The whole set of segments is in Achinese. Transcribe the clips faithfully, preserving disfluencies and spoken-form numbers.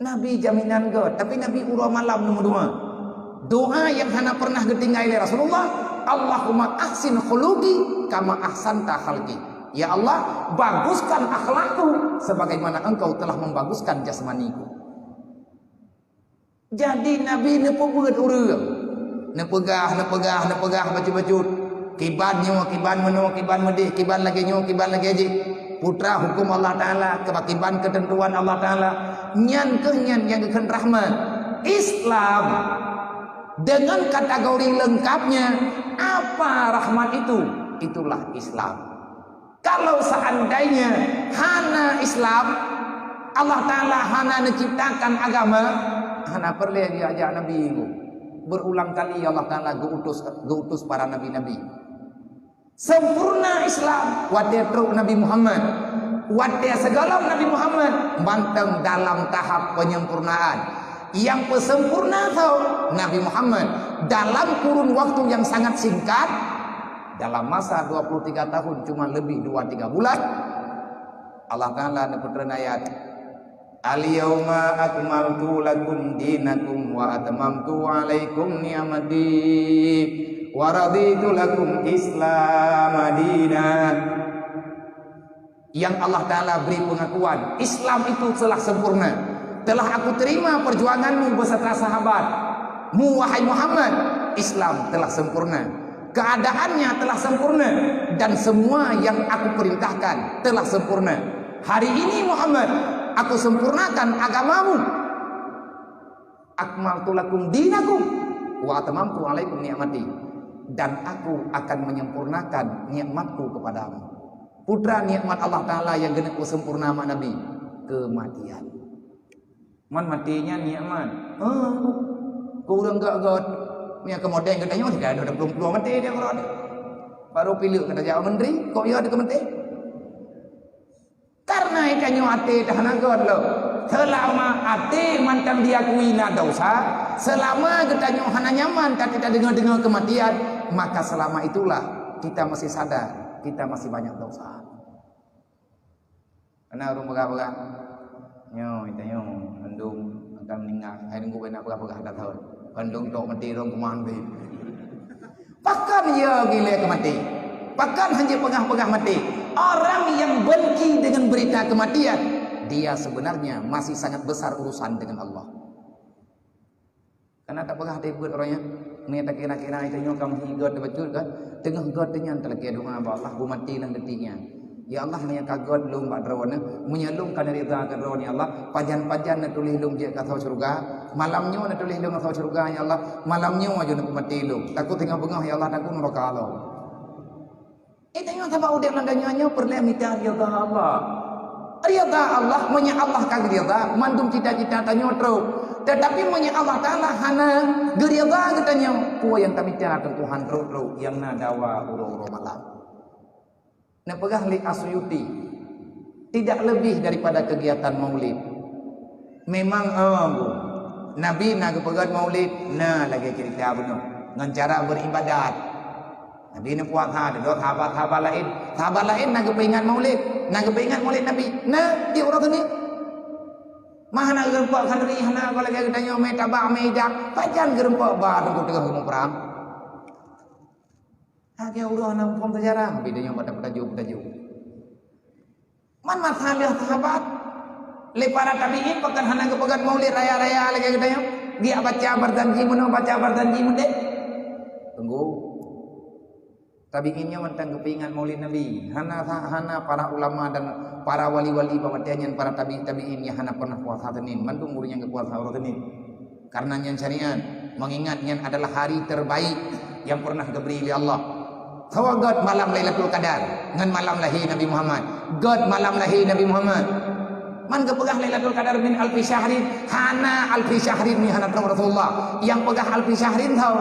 Nabi jaminan gét, tapi Nabi uroe malam nomor dua. Doa yang hana pernah geutinggai lé Rasulullah, "Allahumma ahsin khuluqi kama ahsanta khalqi." Ya Allah, baguskan akhlakku sebagaimana Engkau telah membaguskan jasmaniku. Jadi Nabi neupeubeuet ureuëng, neupeugah, neupeugah, neupeugah bacut-bacut. Kiban nyoe, kiban meunoe, kiban meudeh, kiban lagée nyoe, kiban lagée jih. Putra hukum Allah Taala, kiban keuteuntuan Allah Taala. Nyan keuh nyan nyang geukheun rahmat. Islam dengan kategori lengkapnya, apa rahmat itu? Itulah Islam. Kalau seandainya hana Islam, Allah Taala hana neuciptakan agama, hana peureulée geujak Nabi. Berulang kali Allah Taala geuutus, geuutus para nabi-nabi. Sempurna Islam watée trok Nabi Muhammad. Watée sigohlom Nabi Muhammad, mantong dalam tahap penyempurnaan. Yang peusempurna tho Nabi Muhammad dalam kurun waktu yang sangat singkat, dalam masa dua puluh tiga tahun, cuma lebih dua tiga bulan, Allah Taala neupeutreun ayat, "Al-yauma akmaltu lakum dinakum wa atmamtu alaikum ni'mati wa raditu lakum Islam dina." Yang Allah Taala beri pengakuan, Islam itu telah sempurna. Telah aku terima perjuanganmu beserta sahabatmu, wahai Muhammad. Islam telah sempurna. Keadaannya telah sempurna dan semua yang aku perintahkan telah sempurna. Hari ini Muhammad, aku sempurnakan agamamu. Akmaltu lakum dinakum wa atmamtu alaikum ni'mati. Dan aku akan menyempurnakan nikmatku kepadamu. Putra nikmat Allah Taala yang geuneuk sempurna mak Nabi, kematian. Man maté nyan nikmat. Hah, keu ureuëng gét-gét. Meunyoe keu modéng geutanyoe, tinggai dua puluh puluh maté dia keurot. Baru pileuk kata jak menteri, kok ya dia keu maté. Karena geutanyoe até dah hana gét lom. Selama até mantong diakui na dosa, selama geutanyoe hana nyaman tapi tadeungoe-deungoe kematian, maka selama itulah kita masih sadar kita masih banyak dosa. Kana ureuëng peugah-peugah, "Nyoe, ita nyoe, mandum akan meuninggai, hai Teungku bak na peugah-peugah ata thon. Mandum tok maté rhom kuman beh." Pakon ya gilée keu maté? Pakon hana peugah-peugah maté? Orang yang benci dengan berita kematian, dia sebenarnya masih sangat besar urusan dengan Allah. Kana tapeugah até beuet uroe nyan, meunyoe takira-kira ita nyoe ka meuhi gét bacut kan, teungoh gét nyan talakée doa bak Allah, beumaté lam detik nyan. Ya Allah, meunyoe ka gét lôn bak droeneuh, meunyoe lôn ka neurida keu droeneuh ya Allah, pajan-pajan neutuléh lôn jeuet keu asoe syeuruga, malam nyoe neutuléh lôn asoe syeuruga ya Allah, malam nyoe aju neupeumaté lôn. Takot teungoh beungoh ya Allah, takot neuraka lôn. Eh, tanyoe sabab udeb lam donya nyoe peureulée mita ridha Allah. Ridha Allah, meunyoe Allah ka ridha, mandum cita-cita tanyoe trok. Tetapi meunyoe Allah Taala hana geuridha geutanyoe, peue nyang tamita teungku han trok-trok nyang na dawa uroe-uroe malam. Neupeugah lé As-Suyuti, tidak lebih daripada kegiatan maulid. Memang, oh, Nabi na geupeugét maulid, na lagée cerita bunoe, ngon cara beribadat. Nabi neupuasa, dudoe sahabat-sahabat laén. Sahabat laén na geupeuingat maulid, na geupeuingat maulid Nabi. Na di uroe Seunin. Mah hana geureumpok khanduri, hana lagée geutanyoe mé tabak, mé ijak. Pajan geureumpok ba teungku teungoh geumeung prang. Lagée ureuëng hana muphom seujarah, beda nyoe pada peutaju-peutaju. Man masalah sahabat, lé para tabi'in pakon hana geupeugét maulid raya-raya lagée geutanyoe? Geujak baca barzanji meunoe, baca barzanji meudeh. Teungku. Tabi'in nyoe mantong geupeuingat maulid Nabi. Hana sa-, hana para ulama dan para wali-wali bak watée nyan, para tabi-, tabi'in nyang hana pernah puasa Seunin. Mandum ureuëng nyang geupuasa uroe Seunin. Karena nyan syariat, mengingat nyan adalah hari terbaik yang pernah geubri lé Allah. Sawa gét malam Lailatul Qadar ngon malam lahé Nabi Muhammad. Gét malam lahé Nabi Muhammad. Man geupeugah Lailatul Qadar min alfi syahrin, hana alfi syahrin ni hana trok Rasulullah. Yang peugah alfi syahrin tho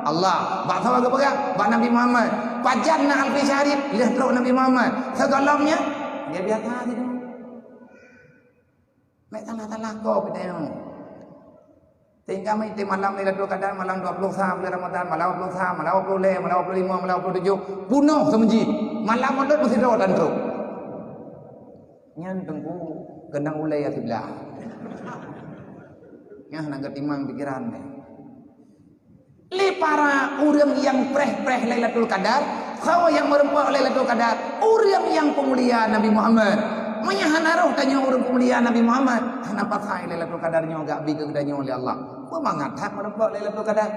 Allah. Bak sawa geupeugah, bak Nabi Muhammad. Pajan na alfi syahrin, lheueh trok Nabi Muhammad. Sigohlom nyan, dia biasa saja. Mek salah-salah kop geutanyoe. Sehingga meuitem malam Lailatul Qadar, malam dua puluh sa bulan Ramadan, malam dua puluh sa, malam dua puluh lhée, malam dua puluh lima, malam dua puluh tujuh, punoh seumeuji. Malam meutot meusidroe tan trok. Nyan teungku keunong ulée ya siblah. Nyan hana geutimang pikiran deh. Lé para ureuëng nyang preh-preh Lailatul Qadar, soe nyang meureumpok Lailatul Qadar? Ureuëng nyang peumulia Nabi Muhammad. Meunyo hana roh tanyoe ureuëng peumulia Nabi Muhammad, hana pakai Lailatul Qadar nyoe geubi keu geutanyoe lé Allah. Beumangat that meureumpok Lailatul Qadar.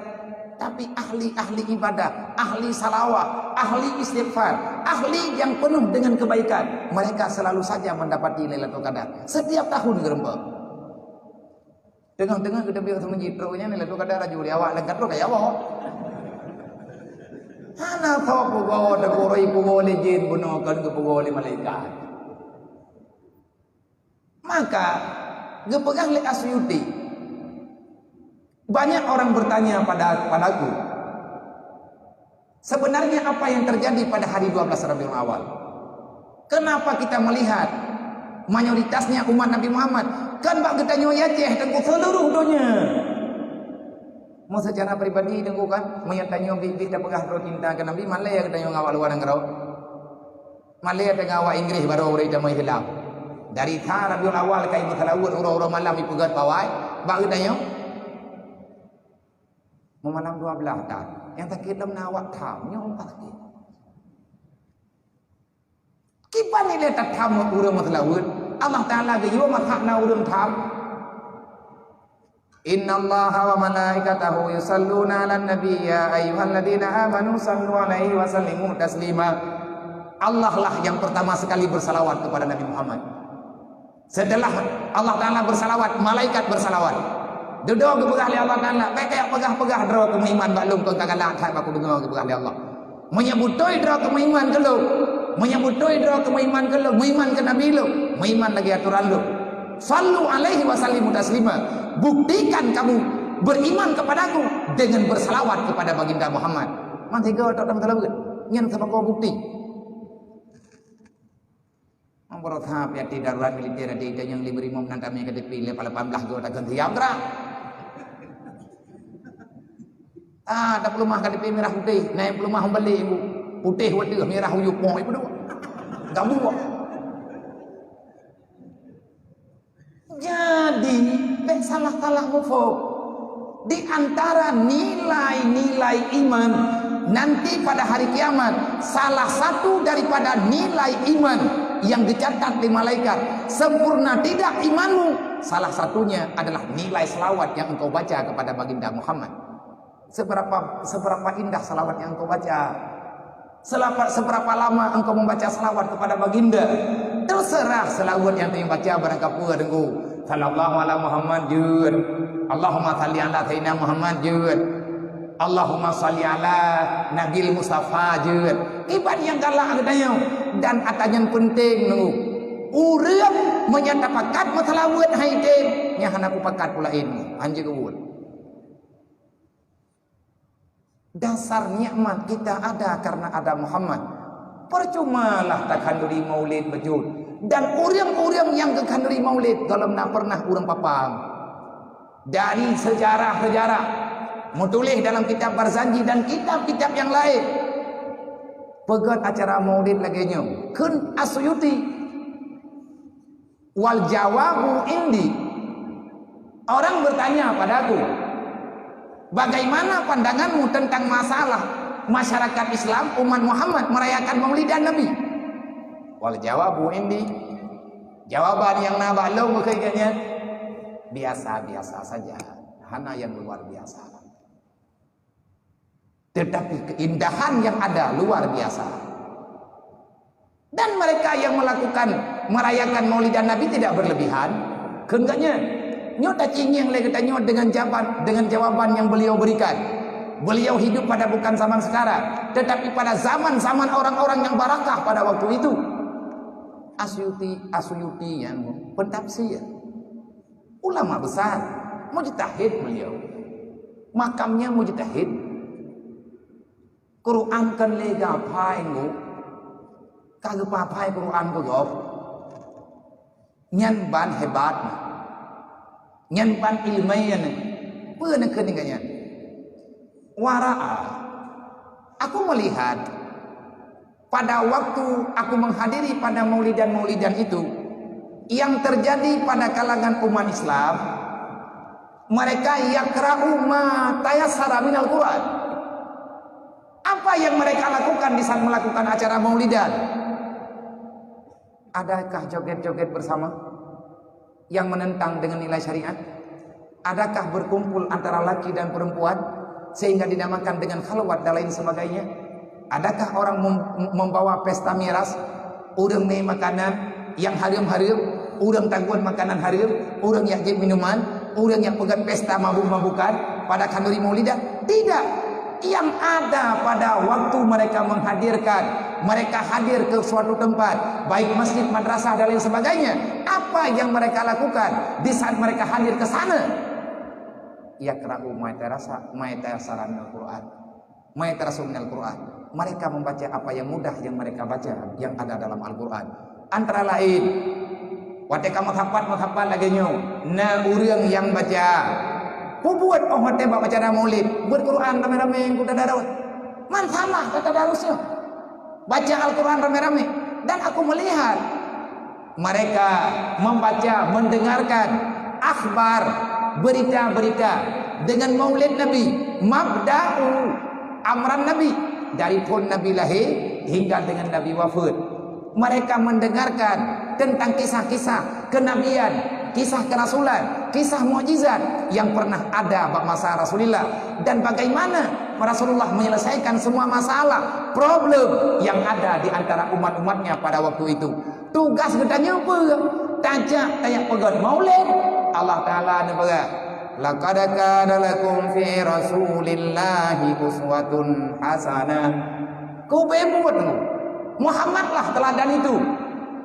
Tapi ahli-ahli ibadah, ahli salawat, ahli istighfar, ahli yang penuh dengan kebaikan, mereka selalu saja mendapati Lailatul Qadar. Setiap tahun geureumpok. Teungoh-teungoh geuteubiet u masjid, trok nyan Lailatul Qadar laju, di awak lengkap trok kaya Allah. Hana soe peugoe, teugurui peugoe lé jin, bunoe kon geupeugoe lé malaikat. Maka geupeugah lé Asyuti, banyak orang bertanya pada padaku, sebenarnya apa yang terjadi pada hari dua belas Rabiul Awal? Kenapa kita melihat mayoritasnya umat Nabi Muhammad? Kan bak geutanyoe Aceh, teungku, seluruh donya. Mau secara pribadi, teungku, kan, meunyo tanyoe biet-biet tapeugah droe cinta keu Nabi, malèe geutanyoe ngon awak luwa nanggroe. Malèe teungoh awak Inggris barô ureuëng tamong Islam. Dari sa Rabiul Awal ka imeuseulaweuet uroe-uroe malam ipeugöt pawai, bak geutanyoe. Meumalam dua belas tan. Nyang sakét lom na awak tham, nyoe ka sakét. Kiban ilée tatham ureuëng meuseulaweuet, Allah Taala geuyue meuhak na ureuëng tham. Innallaha wa malaikatahu yusalluna 'alan nabi, ya ayyuhalladzina amanu sallu 'alaihi wa sallimu taslima. Allah lah yang pertama sekali bersalawat kepada Nabi Muhammad. Setelah Allah Taala bersalawat, malaikat bersalawat. Dudoe geupeugah lé Allah Taala, "Bék kajak peugah-peugah droe keu meuiman bak lôn, kon ka galak that bak kudeungoe," geupeugah lé Allah. Meunyoe beutôi droe keu meuiman keu lôn, meunyoe beutôi droe keu meuiman keu lôn, meuiman keu Nabi lôn, meuiman lagée atoran lôn. Sallu alaihi wa sallimu taslima. Buktikan kamu beriman kepadaku dengan bersalawat kepada Baginda Muhammad. Man tiga otak dalam teulabeuet. Nyan sabagoe bukti. Beurasa piati darurat militer di tanyong lima ribu enam tamé K T P, lepas lapan belas go takon siap gerak. Ah, ada peulumah K T P merah putih, naik peulumah membeli ibu. Putih waduh, merah uyu pong ibu dua. Gabu. Jadi, bék salah-salah mufhum. Di antara nilai-nilai iman nanti pada hari kiamat, salah satu daripada nilai iman yang dicatat di malaikat, sempurna tidak imanmu, salah satunya adalah nilai selawat yang engkau baca kepada Baginda Muhammad. Seberapa, seberapa indah salawat yang engkau baca? Selapa-, seberapa lama engkau membaca salawat kepada baginda? Terserah salawat yang engkau baca barang kapeue, Teungku. Sallallahu ala Muhammad, jeuet. Allahumma salli ala Sayyidina Muhammad, jeuet. Allahumma salli ala Nabil Mustafa, jeuet. Iban nyang galak geutanyoe. Dan ata nyan penting, Teungku. Ureuëng meunyo tapakat meusalawat hai tem, nyan hana kupakat peue laén. Hanjeuet keubuet. Dasar nikmat kita ada karena ada Muhammad. Percumalah takhanduri maulid beujeuet. Dan ureuëng-ureuëng nyang geukhanduri maulid, gohlom na pernah ureuëng papam. Dari sejarah-sejarah, meutuléh dalam kitab Barzanji dan kitab-kitab nyang laén. Peugöt acara maulid lagée nyoe, kheun As-Suyuti. Wal jawabu indi. Orang bertanya padaku, "Bagaimana pandanganmu tentang masalah masyarakat Islam umat Muhammad merayakan Maulidan Nabi?" Wal jawabu indi. Jawaban nyang na bak lôn keu gobnyan, biasa-biasa saja, hana nyang luar biasa. Tetapi keindahan yang ada luar biasa. Dan mereka yang melakukan, merayakan Maulidan Nabi tidak berlebihan. Kheun gobnyan, nyoe tacinggieng lé geutanyoe dengan jawaban, dengan jawaban yang beliau berikan. Beliau hidup pada bukan zaman sekarang, tetapi pada zaman-zaman orang-orang yang barakah pada waktu itu. Asyuti, Asuyuti nyang pentafsir. Ulama besar, mujtahid beliau. Makamnya mujtahid. Quran kan lé geuhafai ngu. Ka geuhafai Quran keu gob. Nyan ban hebat. Nyan ban ileumèe nyan. Peue neukheun nyan? Wara'a. Aku melihat pada waktu aku menghadiri pada maulidan-maulidan itu, yang terjadi pada kalangan umat Islam, Mereka yaqra'u ma tayassara minal Quran. Apa yang mereka lakukan di saat melakukan acara maulidan? Adakah joget-joget bersama yang menentang dengan nilai syariat? Adakah berkumpul antara laki dan perempuan sehingga dinamakan dengan khalwat dan lain sebagainya? Adakah orang mem-, membawa pesta miras, ureuëng mé makanan nyang hareuem-hareuem, ureuëng tagun makanan hareuem, ureuëng nyang jép minuman, ureuëng nyang peugöt pesta mabuk-mabukan pada khanduri maulidan? Tidak. Yang ada pada waktu mereka menghadirkan, mereka hadir ke suatu tempat, baik masjid, madrasah dan lain sebagainya, apa yang mereka lakukan di saat mereka hadir ke sana? Yaqra'u ma tayassara minal Quran. Ma tayassara minal Quran. Mereka membaca apa yang mudah yang mereka baca yang ada dalam Al-Quran. Antara lain, watée ka meusapat-meusapat lagée nyoe, na ureuëng nyang baca. Peubuet óh watée bak acara maulid, buet Quran ramé-ramé nyang tadarus. Man salah ka tadarus nyoe. Baca Al-Quran ramé-ramé. Dan aku melihat mereka membaca, mendengarkan akhbar, berita-berita dengan maulid Nabi, mabda'u amran Nabi, dari phon Nabi lahé hingga dengan Nabi wafat. Mereka mendengarkan tentang kisah-kisah kenabian, kisah kerasulan, kisah mukjizat yang pernah ada bak masa Rasulullah, dan bagaimana Rasulullah menyelesaikan semua masalah, problem yang ada di antara umat-umatnya pada waktu itu. Tugas geutanyoe peue? Tajak tajak peugöt maulid. Allah Taala neupeugah, "Laqad kana lakum fi Rasulillahi uswatun hasanah." Keubeue buet Muhammad lah teladan itu.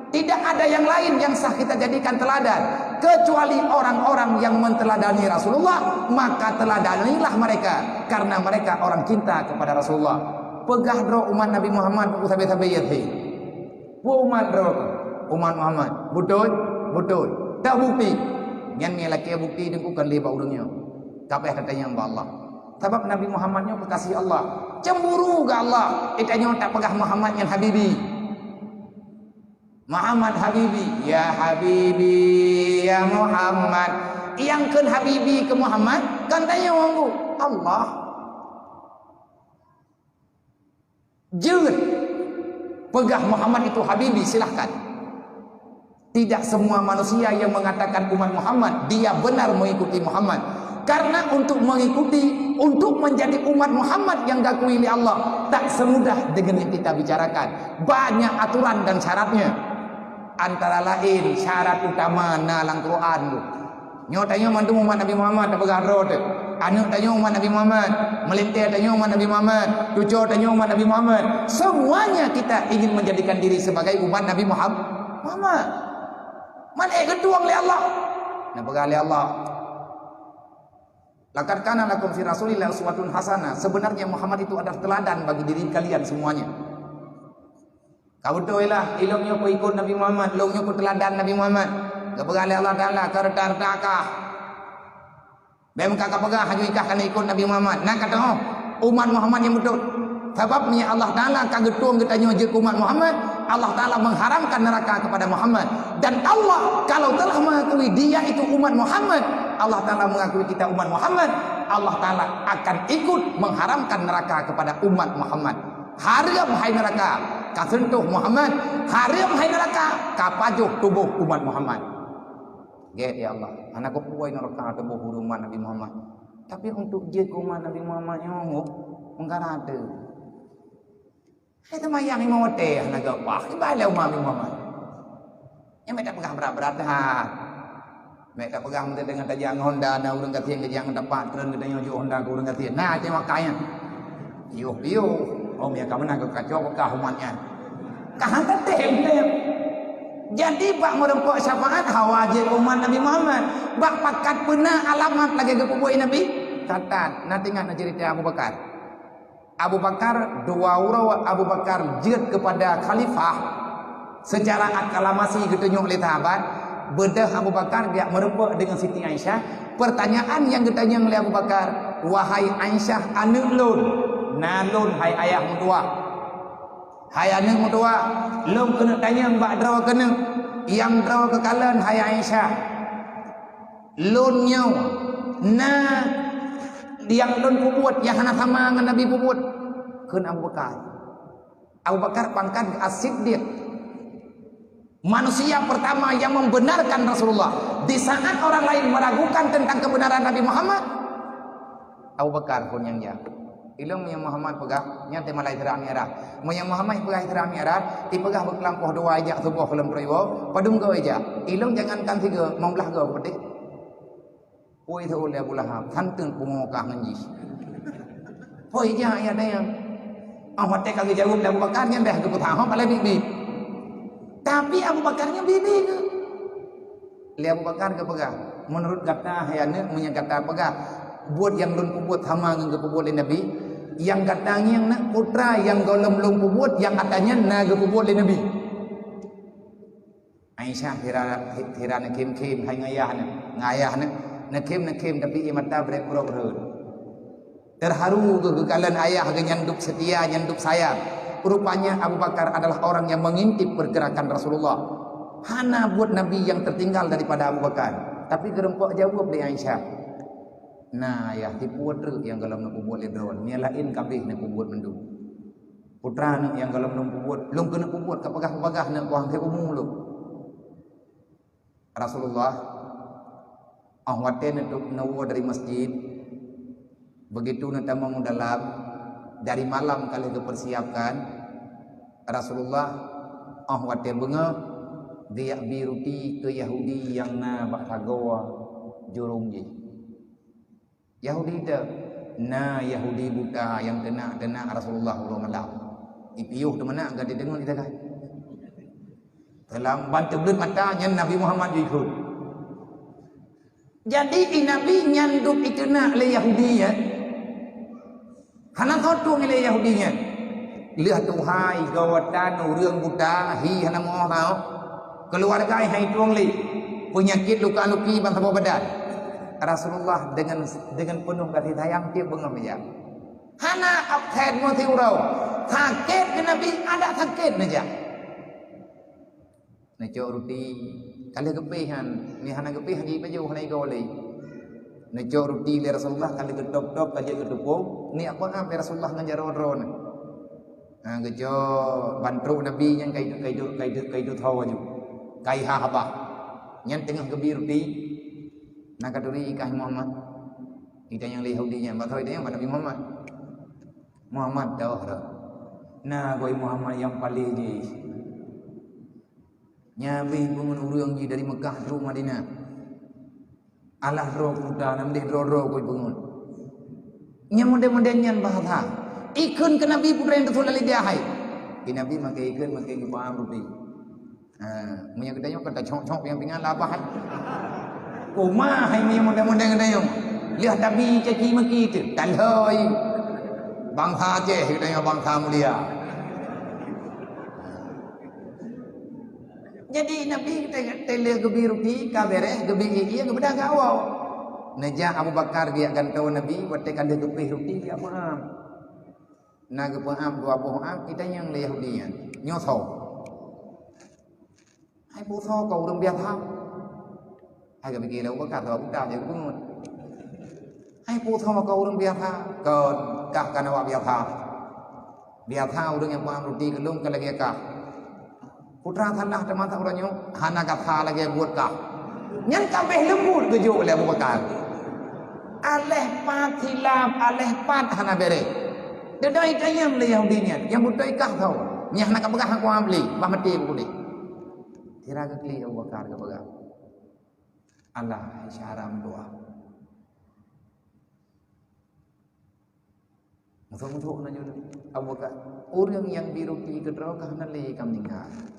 Tidak ada yang lain yang sah kita jadikan teladan kecuali orang-orang yang menteladani Rasulullah, maka teladanilah mereka karena mereka orang cinta kepada Rasulullah. Peugah droe umat Nabi Muhammad, buku sabe-sabe yatim. Peue umat droe? Umat Muhammad. Beutôi? Beutôi. Tabukti. Nyan mie lakée bukti deungoe kon lé bak ureuëng nyoe. Ka payah tatanyong bak Allah. Sabab Nabi Muhammad nyoe kekasih Allah. Cemburu keu Allah. Itanyoe tapeugah Muhammad nyan habibi. Muhammad habibi, ya habibi, ya Muhammad. Nyang kheun habibi keu Muhammad, kan tanyoe Allah. Jeuet peugah Muhammad itu habibi, silahkan. Tidak semua manusia yang mengatakan umat Muhammad, dia benar mengikuti Muhammad. Karena untuk mengikuti, untuk menjadi umat Muhammad yang diakui oleh Allah, tak semudah dengan yang kita bicarakan. Banyak aturan dan syaratnya. Antara lain, syarat utama na lam Quran tu. Nyoe tanyoe mandum umat Nabi Muhammad, tapeugah droe teuh. Aneuk tanyoe umat Nabi Muhammad, meulintée tanyoe umat Nabi Muhammad, cucoe tanyoe umat Nabi Muhammad. Semuanya kita ingin menjadikan diri sebagai umat Nabi Muham-, Muhammad. Man ék geutueng lé Allah. Neupeugah lé Allah, "Laqad kana lakum fi Rasulillah uswatun hasanah." Sebenarnya Muhammad itu adalah teladan bagi diri kalian semuanya. Ka beutôi lah, ilong nyoe peuikot Nabi Muhammad, lôn nyoe peuteuladan Nabi Muhammad. Geupeugah lé Allah Taala, "Keu reuta-reuta kah? Bèk meuka kapeugah haju ikah kana ikot Nabi Muhammad." Na ka teuh umat Muhammad nyang beutôi. Sabab meunyo Allah Taala ka geutueng geutanyoe jeuet keu umat Muhammad, Allah Taala mengharamkan neraka kepada Muhammad. Dan Allah kalau telah mengakui dia itu umat Muhammad, Allah Taala mengakui kita umat Muhammad, Allah Taala akan ikut mengharamkan neraka kepada umat Muhammad. Hareuem hai neuraka ka seuntoh Muhammad, hareuem hai neuraka ka pajoh tuboh umat Muhammad. Gét ya Allah, hana kupuwoe neuraka tuboh ureueng umat Nabi Muhammad. Tapi untuk jeuet keu umat Nabi Muhammad nyoe, meugara teuh. Hai teumayang limong watèe hana geupah, ibadah umat Nabi Muhammad. Nyan meuet tapeugah brat-brat that. Meuet tapeugah meuteunteun tajak ngon Honda, na ureueng gasien geujak ngon tapak treun geutanyoe jok Honda keu ureueng gasien. Na, cit makai nyan. Piôh-piôh. Oh, meunan ka meunan keu kacok beukah umat nyan. Ka han tatem tem. Jadi, bak meureumpok syafaat hawa jeuet umat Nabi Muhammad. Bak pakat peue na alamat lagèe geupeubuet Nabi? Catat, na teuingat na ceurita Abu Bakar. Abu Bakar, dua uroe Abu Bakar jeuet keupada khalifah, seucara aklamasi geutunyok lé sahabat, beudôh Abu Bakar geujak meureumpok deungon Siti Aisyah. Peurtanyaan nyang geutanyong lé Abu Bakar, "Wahai Aisyah, aneuk lôn, na lôn hai ayah meutuwah. Hai aneuk meutuwah, lôn keuneuk tanyong bak droe keuneuk, nyang droe keukalon, hai Aisyah." Lôn nyoe Na nyang lôn peubuet nyang hana sama ngon Nabi peubuet, kheun Abu Bakar. Abu Bakar pangkat As-Siddiq. Manusia pertama yang membenarkan Rasulullah. Di saat orang lain meragukan tentang kebenaran Nabi Muhammad, Abu Bakar phon nyang jak. Ilôn meunyoe Muhammad peugah, nyan teuma lai Isra Mi'raj. Meunyoe Muhammad peugah Isra Mi'raj, ipeugah beukeulampôh dua ijak suboh keu lôn peuriwoe, padum goe ijak. Ilôn jangankan sigoe, limong blaih goe peudeh. Oi, teuôn lé Abu Lahab, santeun pungo kah ngon jih. Hoi, jak, ya dayang. Ah, watée ka geujaweueb lé Abu Bakar, nyan dah geupeusahoe palai biet-biet. Tapi Abu Bakar nyan biet-biet geuh. Lé Abu Bakar geupeugah, "Meunurot gata, hai aneuk, meunyoe gata peugah, buet nyang lôn peubuet sama ngon geupeubuet lé Nabi, nyang gata ngieng na putra nyang gohlom lôn peubuet, nyang ata nyan na geupeubuet lé Nabi." Aisyah sira, sira neukhém-khém hai ngon ayah neuh, ngon ayah neuh, neukhém-neukhém tapi ié mata brek-brok rhot. Teuharu geuh geukalon ayah geuh nyang dub seutia, nyang dub sayang. Rupanya Abu Bakar adalah orang yang mengintip pergerakan Rasulullah. Hana buet Nabi nyang tertinggal daripada Abu Bakar. Tapi geurumpok jaweueb lé Aisyah, "Na, ayah, tipu treuk nyang gohlom neupeubuet lé droe, nyang laén ka abéh neupeubuet mandum. Putra neuh nyang gohlom lôn peubuet, lôn keuneuk peubuet ka peugah-peugah neuh kuang keu umu lôn." Rasulullah, óh watée neutup neuwoe dari masjid, begitu neutamong u dalam, dari malam ka lheueh geupersiapkan, Rasulullah óh watée beungoh geujak bi ruti keu Yahudi nyang na bak sagoe jurông jih. Yahudi teuh, na Yahudi buta nyang teunak-teunak Rasulullah uroe malam. Ipiôh teumeunak ka dideungoe di tagai. Dalam ban teubleuet mata nyan Nabi Muhammad jikheun. Jadi, i Nabi nyan dub iteunak lé Yahudi nyan. Hana soe tueng lé Yahudi nyan. Lheueh tuha igoe tan ureuëng buta, hi hana meuoh tao. Keuluwarga hai tueng lé. Peunyakét luka-luki ban saboh badan. Rasulullah dengan, dengan penuh kasih sayang tiep beungoh meujak. Hana absen meusi uroe. Sakét keu Nabi, adak sakét neujak. Neucok ruti, ka lheueh geupéh nyan, mi hana geupéh hana jipajoh hana igoe lé. Neucok ruti lé Rasulullah ka lheueh geutôb-tôb ka jeuet geutupông, ni apa am lé Rasulullah ngon jaroe droeneuh. Ha, geucok ban trok Nabi nyan ka iduek, ka iduek, ka iduek, ka iduek tho laju. Ka iha haba. Nyan teungoh geubi ruti, na ka turi i kah Muhammad. Itanyong lé Yahudi nyan, "Bak soe itanyong?" "Bak Nabi Muhammad." Muhammad teuh dah. Na goe Muhammad nyang paléh jih. Nyan abéh peungon ureuëng jih dari Meukah trok Madinah. Alah droe keubuta, na meudeh droe-droe goe peungon. Nyan model-model nyan bahasa. Ikheun keu Nabi putra nyang teusulat lidah hai. Di Nabi makai ikheun, makai geupaham ruti. Ha, meunyoe geutanyoe ka tacok-cok pingan-pingan labah hai. Uma hai meunyoe model-model geutanyoe. Lheueh tabi caci maki teuh. Talhoi. Bansa Aceh geutanyoe bansa mulia. Jadi Nabi teu-, teuleu geubi ruti, ka beres, geubi ie, geubeudôh gawai. Neujak Abu Bakar geujak gantoe Nabi, watée ka lheueh geupéh ruti, geujak peuham. Na geupeuham dua boh am, itanyong lé Yahudi nyan. Nyoe soe? Hai peue soe kah ureuëng biasa? Hai geupike lé Abu Bakar, sabab buta jeuet geupeungeut. Hai peue soe kah ureuëng biasa? Kon kah kana awak biasa. Biasa ureuëng nyang peuham ruti keu lôn ka lagée kah. Putra salah teuma that uroe nyoe, hana gata lagée buet kah. Nyan ka abéh leumbut geujok lé Abu Bakar. Aléh pat silap, aléh pat hana beres. Deudai tanyong lé Yahudi nyan, nyang beutôi kah soe? Nyang hana ka peugah aku am lé, bah maté ku deh. Sira geuklik Abu Bakar geupeugah, "Alah, hai syara meutuah." Meuthok-meuthok na nyoe Abu Bakar, "Ureuëng nyang bi ruti keudroe ka hana lé ka meuninggai.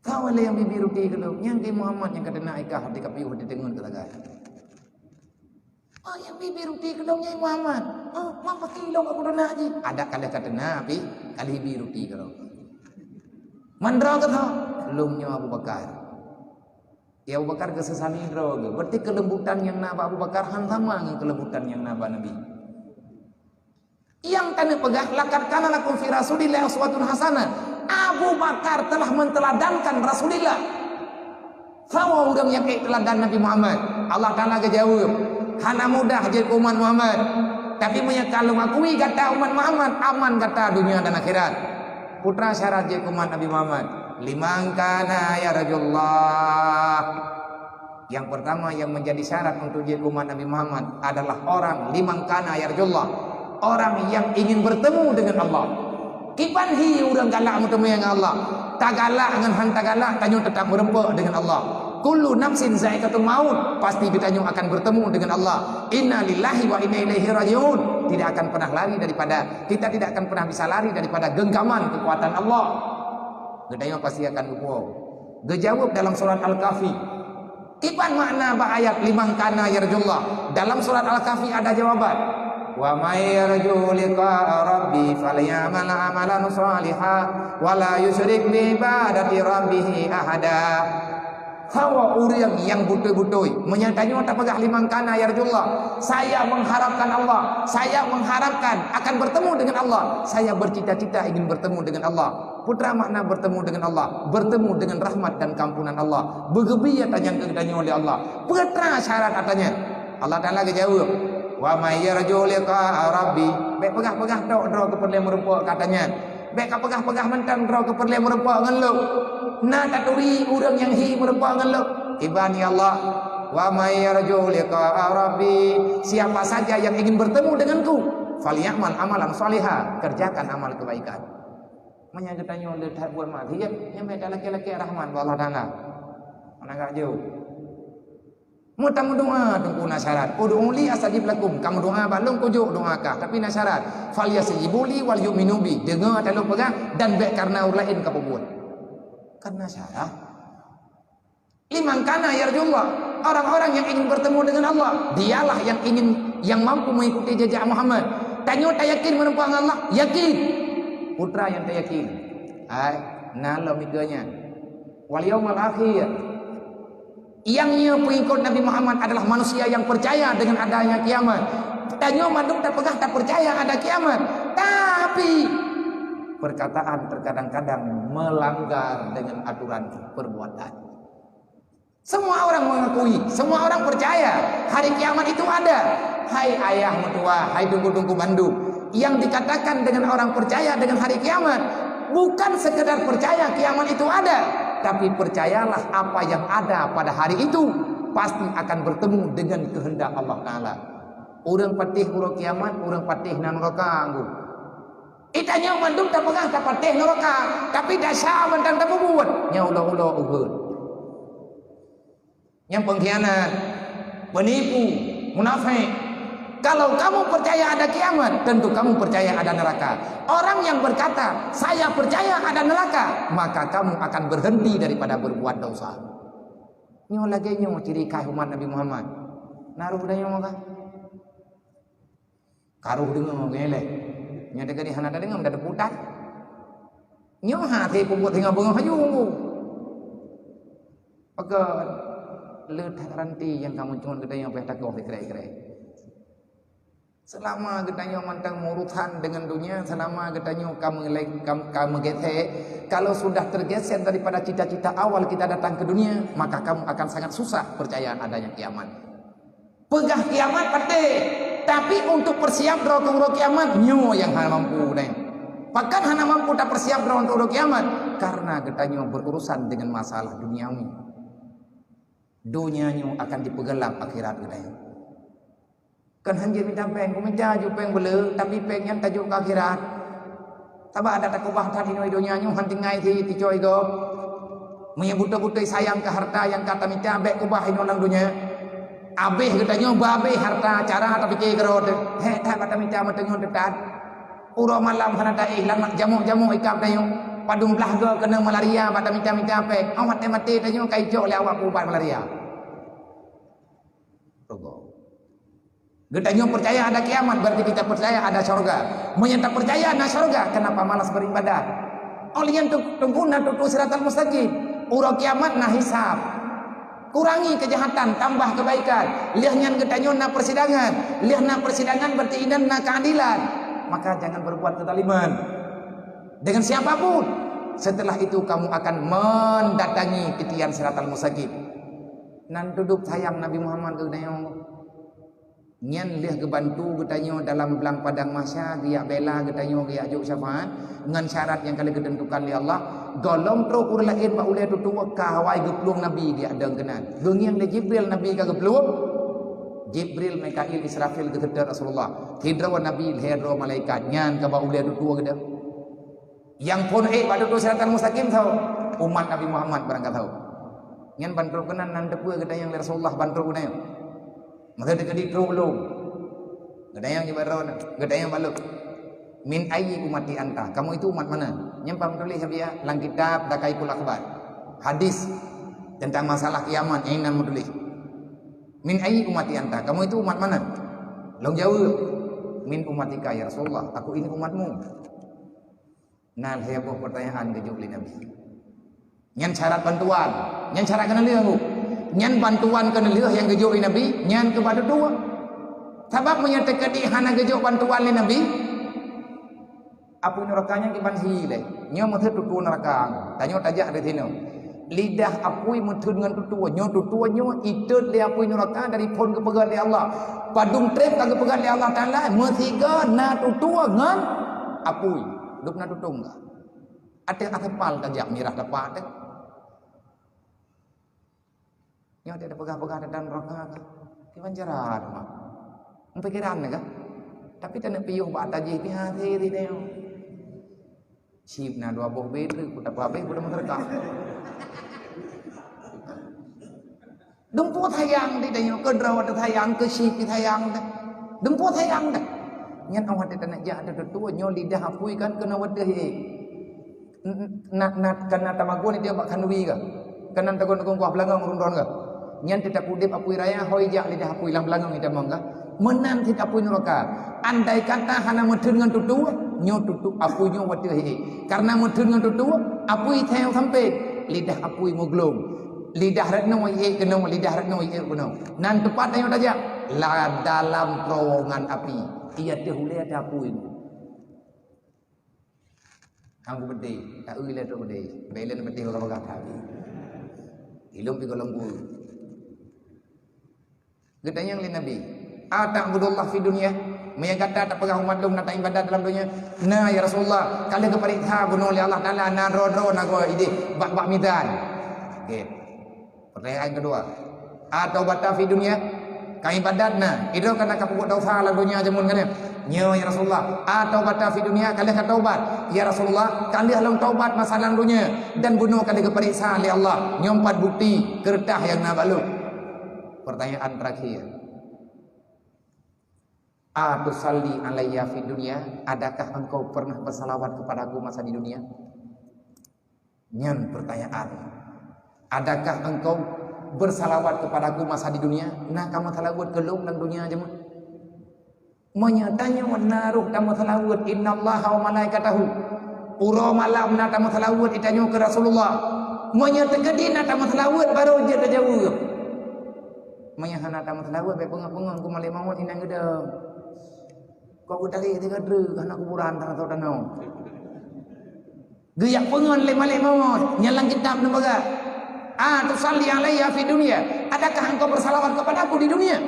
Soe lé nyang bi ruti keu lôn? Nyan di Muhammad nyang ka teunak i kah di kapiôh di teungeut keu sagai." "Oh, nyang bi ruti keu lôn nyan Muhammad. Oh, man pakri lôn aku teunak jih." "Adak ka lheueh ka teunak, pi ka lheueh bi ruti keu lôn." "Man droe keu soe?" "Lôn nyoe Abu Bakar." Ya Abu Bakar geuseusa nidroe geuh. Berarti keulembutan nyang na bak Abu Bakar han sama ngon keulembutan nyang na bak Nabi. Nyang taneuk peugah, "Laqad kana lakum fi Rasulillah uswatun hasanah." Abu Bakar telah menteladankan Rasulullah. Soe ureuëng nyang ék teuladan Nabi Muhammad? Allah Taala geujaweueb, "Hana mudah jeuet keu umat Muhammad. Tapi meunyoe ka lôn akui gata umat Muhammad, aman gata donya dan akhirat." Peue teuma syarat jeuet keu umat Nabi Muhammad? "Liman kana yarjullah." Yang pertama yang menjadi syarat untuk jeuet keu umat Nabi Muhammad adalah orang liman kana yarjullah, orang yang ingin bertemu dengan Allah. Kiban hi ureuëng galak meuteumé ngon Allah. Tagalak ngon han tagalak, tanyoe teutap meureumpok dengan Allah. Kullu nafsin za'iqatul maut, pasti geutanyoe akan bertemu dengan Allah. Inna lillahi wa inna ilaihi raji'un. Tidak akan pernah lari daripada, kita tidak akan pernah bisa lari daripada genggaman kekuatan Allah. Geutanyoe pasti akan geupuwoe. Geujaweueb dalam surat Al-Kahfi. Kiban makna bak ayat "Liman kana yarjullah"? Dalam surat Al-Kahfi ada jawaban. "Wa may yarju liqa'a rabbi falyamal amalan shaliha wa la yusyrik bi ibadati rabbih ahada." Soe ureuëng nyang beutôi-beutôi, meunyoe tanyoe tapeugah "Liman kana yarjullah", saya mengharapkan Allah, saya mengharapkan akan bertemu dengan Allah, saya bercita-cita ingin bertemu dengan Allah. Peue teuma makna bertemu dengan Allah? Bertemu dengan rahmat dan keampunan Allah. Beugeubri ata nyan keu geutanyoe lé Allah. Peue teuma syarat ata nyan? Allah Taala geujaweueb, "Wa may yarju liqa'a rabbi." Bék peugah-peugah tok droe keupeureulee meurumpok keu ata nyan. Bék kapeugah-peugah mantong droe keupeureulee meurumpok ngon lôn. Na taturi ureuëng nyang hi meurumpok ngon lôn. Kiban ya Allah, "Wa may yarju liqa'a rabbi." Siapa saja yang ingin bertemu denganku, falyamal amalan shaliha, kerjakan amal kebaikan. Meunyoe geutanyoe le that buet maksiat, nyan bék talakée-lakée rahmat bak Allah Taala. Hana gak jeuet. Meutameudoa teungku na syarat. "Ud'uni astajib lakum." Kamu doa bak lôn kujok doa kah, tapi na syarat. "Falyastajibu li wal yu'minu bi." Deungoe ata lôn peugah dan bék kareuna ureuëng laén kapeubuet. Kan na syarat. "Liman kana yarjullah", orang-orang yang ingin bertemu dengan Allah, dialah yang ingin, yang mampu mengikuti jejak Muhammad. Tanyoe tayakin meureumpok ngon Allah? Yakin. Peue teuma nyang tayakin? Hai, na lom ikeue nyan. Wal yaumal akhir. Nyang nyoe peungikot Nabi Muhammad adalah manusia yang percaya dengan adanya kiamat. Tanyoe mandum tapeugah tapercaya ada kiamat. Tapi, perkataan terkadang-kadang melanggar dengan aturan perbuatan. Semua orang mengakui, semua orang percaya hari kiamat itu ada. Hai ayah meutuah, hai teungku-teungku bandum, yang dikatakan dengan orang percaya dengan hari kiamat, bukan sekedar percaya kiamat itu ada, tapi percayalah apa yang ada pada hari itu pasti akan bertemu dengan kehendak Allah Taala. Ureuëng patéh uroe kiamat, ureuëng patéh na nuraka, anggô. Ita nyoe mandum tapeugah tapatéh nuraka, tapi dasar mantong tapeubuet, nyoe ulo-ulo ubeut. Nyang pengkhianat, penipu, munafik. Kalau kamu percaya ada kiamat, tentu kamu percaya ada neraka. Orang yang berkata, "Saya percaya ada neraka," maka kamu akan berhenti daripada berbuat dosa. Nyoe lagée nyoe ciri khas umat Nabi Muhammad. Na roh geutanyoe kah? Karoh deungoe ngeleh. Nyoe teuka di hana tadeungoe, meudadeuk putai. Nyoe hase peubuet singoh beungoh haju. Pakon le that ranti nyang kamoe cungon geutanyoe pih takoh sikrek-krek. Selama geutanyoe mantong meurusan dengan dunia, selama geutanyoe ka meulai-, ka, ka meugesek, kalau sudah tergeser daripada cita-cita awal kita datang ke dunia, maka kamu akan sangat susah percaya adanya kiamat. Peugah kiamat patéh, tapi untuk peusiap droe keu uroe kiamat, nyoe nyang hana mampu deh. Pakon hana mampu tapeusiap droe untuk uroe kiamat? Karena geutanyoe berurusan dengan masalah duniawi. Donya nyoe akan dipeugeulap akhirat geutanyoe. Kon hanjeuet mita péng, kumita ju péng beuleu, tapi péng nyan tajok keu akhirat. Sabab adak takeubah that inoe donya nyoe han tinggai si ticok igoe. Meunyoe beutôi-beutôi sayang keu harta nyang ka tamita, bék keubah inoe lam donya. Abéh geutanyoe beu abéh harta, cara tapike keudroe teuh. Hék that bak tamita meuteungeut teuh that. Uroe malam hana taéh, lam jamok-jamok ikab tanyoe. Padum blaih goe keuneuk malaria bak tamita-mita péng. Awak maté-maté tanyoe ka icok lé awak peuubat malaria. Geutanyoe percaya ada kiamat, berarti kita percaya ada syurga. Meunyoe tapercaya na syurga, kenapa malas beribadah? Oleh nyan tu, teungku na tutoe siratal mustaqim. Uroe kiamat na hisab. Kurangi kejahatan, tambah kebaikan. Lheueh nyan geutanyoe na persidangan. Lheueh na persidangan berarti inan na keadilan. Maka jangan berbuat kezaliman dengan siapapun. Setelah itu kamu akan mendatangi titian siratal mustaqim. Nan tudub sayang Nabi Muhammad keu geutanyoe. Nyan lheueh geubantu geutanyoe dalam blang padang mahsyar, geujak bela geutanyoe, geujak jok syafaat ngon syarat nyang ka lheueh geuteuntukan lé Allah. Gohlom trok ureuëng laén bak ulée tutoe ka awai geuplueng Nabi geujak dong keunan. Geungieng lé Jibril Nabi ka geuplueng. Jibril, Mikail, Israfil geuseutôt Rasulullah. Sidroe Nabi, lhée droe malaikat, nyan ka bak ulée tutoe geudong. Nyang phon ék bak tutoe Siratal Mustaqim soe? Umat Nabi Muhammad barangkasoe. Nyan ban trok keunan nan teupeue geutanyoe lé Rasulullah ban trok geutanyoe. Masa teukeudi trok lom. Geutanyoe nyoe baroe na, geutanyoe balok. "Min ayyi ummati anta?" Kamu itu umat mana? Nyan pang tuléh biya lam kitab Daqaiqul Akhbar. Hadis tentang masalah kiamat nyang nan meutuléh. "Min ayyi ummati anta?" Kamu itu umat mana? Lôn jaweueb, "Min ummatika ya Rasulullah, aku ini umatmu." Nan lhée boh peurtanyaan geujok lé Nabi. Nyan syarat bantuan, nyan syarat keuneulheueh. Nyan bantuan keuneulheueh nyang geujok lé Nabi, nyan keu bak tutoe. Sabab meunyoe teukeudi hana geujok bantuan lé Nabi, apui nuraka nyan kiban hi lé. Nyoe meutheun tutoe nuraka. Tanyoe tajak dari sinoe. Lidah apui meutheun ngon tutoe. Nyoe tutoe nyoe itot lé apui nuraka dari phon geupeugah lé Allah. Padum treb ka geupeugah lé Allah Taala, meusigoe na tutoe ngon apui. Dub na tutong ka. Ateueh asepal tajak mirah tepat teuh. Nyoe teupeugah-peugah teuntang nuraka ka. Kiban cara teuma. Meupikiran ka. Tapi taneuk piôh bak atajih pih hase ri nyoe. Sip na dua boh bit, ku tapeuhabéh, ku tameuseudekah. Dumpeue sayang di tanyoe, keu droe teuh sayang, keu sip teuh sayang teuh. Dumpeue sayang teuh. Nyan awai teuh taneuk jak ateueh tutoe, nyoe lidah apui kan keunoe wateueh ék. N-, n-, na, na, kana tamagun itu bak khanduri ka. Kana tagun-tagun kuah beulangong rundon ka. Nyan teutab udeb apui raya, hôi jak lidah apui lam beulangong itamong ka. Meunan cit apui nuraka. Andai kata hana meutheun ngon tutoe, nyoe tutoe apui nyoe wateueh ék. Karena meutheun ngon tutoe, apui sayang sampai. Lidah apui meuglong. Lidah rat nyoe ék keunoe, lidah rat nyoe ék keunoe. Nan teumpat tanyoe tajak, la dalam terowongan api. Iya teuh ulée ateueh apui nyoe. Hang peudeh, tak eu lé trok peudeh. Belen peudeh bagah-bagah that. Ilong pi golom bu. Geutanyong lé Nabi, "Ata'budullah fi dunya?" Meunyo gata tapeugah umat lôn na taibadat dalam donya? "Na, ya Rasulullah, ka lheueh geupareksa bunoe lé Allah Taala na droe-droe na goe ideh bak, bak mizan." Oke. Pertanyaan kedua, "Ataubata fi dunya?" Ka ibadat na, idroe kana ka peubuet dosa lam donya jameun kana? "Nyo, ya Rasulullah." "Ataubata fi dunya?" Ka lheueh ka taubat? "Ya Rasulullah, ka lheueh lôn taubat masa lam donya, dan bunoe ka lheueh geupareksa lé Allah." Nyoe pat bukti keureutah nyang na bak lôn. Pertanyaan terakhir. "Atusalli alayya fi dunya?" Adakah engkau pernah bersalawat kepadaku masa di dunia? Nyan pertanyaan. Adakah engkau bersalawat kepadaku masa di dunia? Na kamu salawat keu lôn lam donya jameun? Meunyo tanyoe na roh tameusalawat, "Innallaha wa malaikatahu." Uroe malam na tameusalawat, itanyoe keu Rasulullah. Meunyo teukeudi na tameusalawat, barô jeuet tajaweueb. Meunyo hana tameusalawat, bèk peungon-peungon ku malaikat maut inan geudong. Kok geutalé tiga dreuh hana kuburan tanah tanoh. Geujak peungon lé malaikat maut, nyan lam kitab neupeugah, "Atusalli alayya fi dunya?" Adakah engkau bersalawat kepadaku di dunia?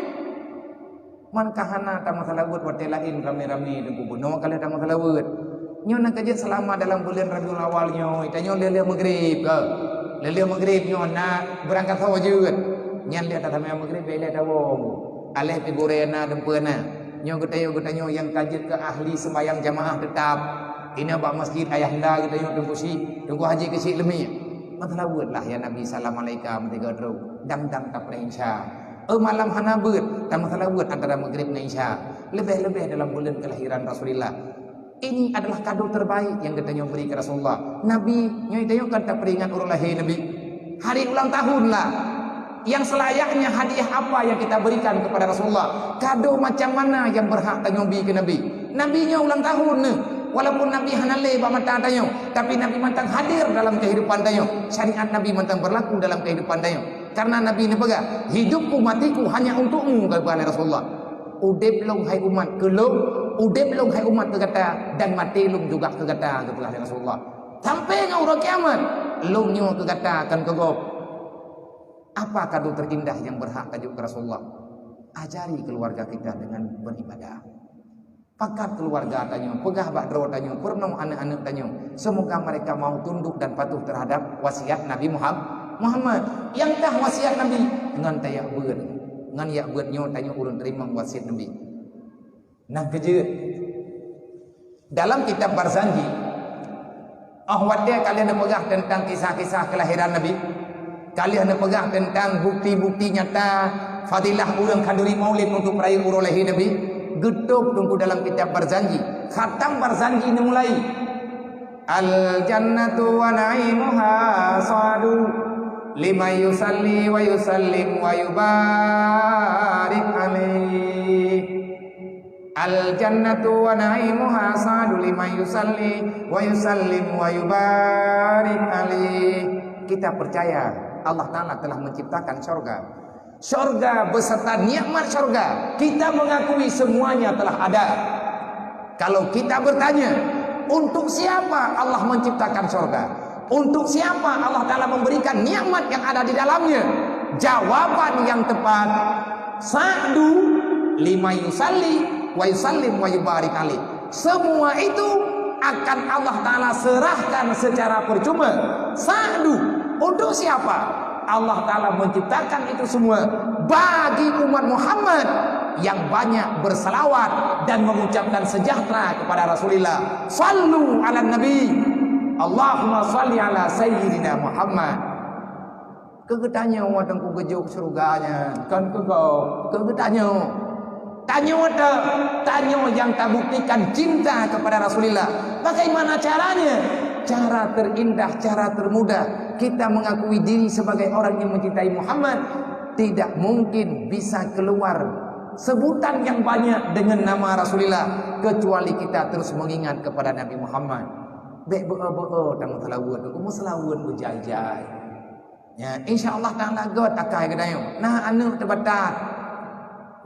Man ka hana tameusalawat watèe laén ramé-ramé teungku bunoe ka lheueh tameusalawat. Nyoe na ka jeuet seulama dalam buleuen Rabiul Awal nyoe, tanyoe lheueh-lheueh meugrib ka. Lheueh-lheueh meugrib nyoe na beurangkat saboh jeuet. Nyan lheueh tatamè meugrib bèk lé tawong. Aléh pi gurèe na, dumpeue na. Nyoe geutanyoe, geutanyoe nyang ka jeuet keu ahli seumbahyang jamaah teutap. Inoe bak masjid ayahanda geutanyoe Teungku Syik, Teungku Haji Keuchik Leumie. Meusalawatlah ya Nabi salam alaika meusigoe droe. Dang-dang tapreh Isya. Oh, malam hana beuet, tameusalawat antara Maghrib ngon Isya. Leubeh-leubeh dalam buleuen kelahiran Rasulullah. Ini adalah kado terbaik yang geutanyoe beri keu Rasulullah. Nabi, nyoe tanyoe kan tapeuingat uroe lahé Nabi. Hari ulang tahun lah. Yang selayaknya hadiah apa yang kita berikan kepada Rasulullah? Kado macam mana yang berhak tanyoe bi keu Nabi? Nabi nyoe ulang tahun neuh. Walaupun Nabi hana lé bak mata tanyoe, tapi Nabi mantong hadir dalam kehidupan tanyoe. Syariat Nabi mantong berlaku dalam kehidupan tanyoe. Karena Nabi neupeugah, "Hidupku, matiku hanya untukmu," kata Rasulullah. "Udeb lôn hai umat keu lôn, udeb lôn hai umat keu gata, dan maté lôn juga keu gata," geupeugah lé Rasulullah. Sampai ngon uroe kiamat, lôn nyoe keu gata, kon keu gob. Apa kado terindah yang berhak tajok keu Rasulullah? Ajari keluarga kita dengan beribadah. Pakat keluarga tanyoe, peugah bak droe tanyoe, peurunoe aneuëk-aneuëk tanyoe. Semoga mereka mau tunduk dan patuh terhadap wasiat Nabi Muham-, Muhammad. Nyang tah wasiat Nabi, ngon tayak beuet. Ngon yak beuet nyoe tanyoe ureuëng teurimong wasiat Nabi. Nah, keujeuet. Dalam kitab Barzanji, oh watée ka lheueh neupeugah teuntang kisah-kisah keulahiran Nabi, ka lheueh neupeugah teuntang bukti-bukti nyata fadilah ureuëng khanduri maulid untuk peuraya uroe lahé Nabi, geutôb Teungku dalam kitab Barzanji. Khatam Barzanji neumulai, "Al-jannatu wa na'imuha sa'du liman yusalli wa yusallim wa yubarik alaih." "Al-jannatu wa na'imuha sa'du liman yusalli wa yusallim wa yubarik alaih." Kita percaya Allah Ta'ala telah menciptakan syurga. Syurga beserta nikmat syurga, kita mengakui semuanya telah ada. Kalau kita bertanya, untuk siapa Allah menciptakan syurga? Untuk siapa Allah Ta'ala memberikan nikmat yang ada di dalamnya? Jawaban yang tepat, "Sa'du liman yusalli wa yusallim wa yubarik alaih." Semua itu akan Allah Ta'ala serahkan secara percuma. Sa'du, untuk siapa? Allah Ta'ala menciptakan itu semua bagi umat Muhammad yang banyak bersalawat dan mengucapkan sejahtera kepada Rasulullah. Sallu ala Nabi. Allahumma salli ala Sayyidina Muhammad. Keu geutanyoe watée ku geujok syeuruga nyan, kon keu gob, keu geutanyoe. Tanyoe ta-, tanyoe nyang tabuktikan cinta kepada Rasulullah. Bagaimana caranya? Cara terindah, cara termudah kita mengakui diri sebagai orang yang mencintai Muhammad, tidak mungkin bisa keluar sebutan yang banyak dengan nama Rasulullah kecuali kita terus mengingat kepada Nabi Muhammad. Bék beu-o-beu-o tameuseulaweuet, tameuseulaweuet beujai-jai. Ya, insya Allah Ta'ala göt akai geutanyoe. Nah, aneuk teubatat.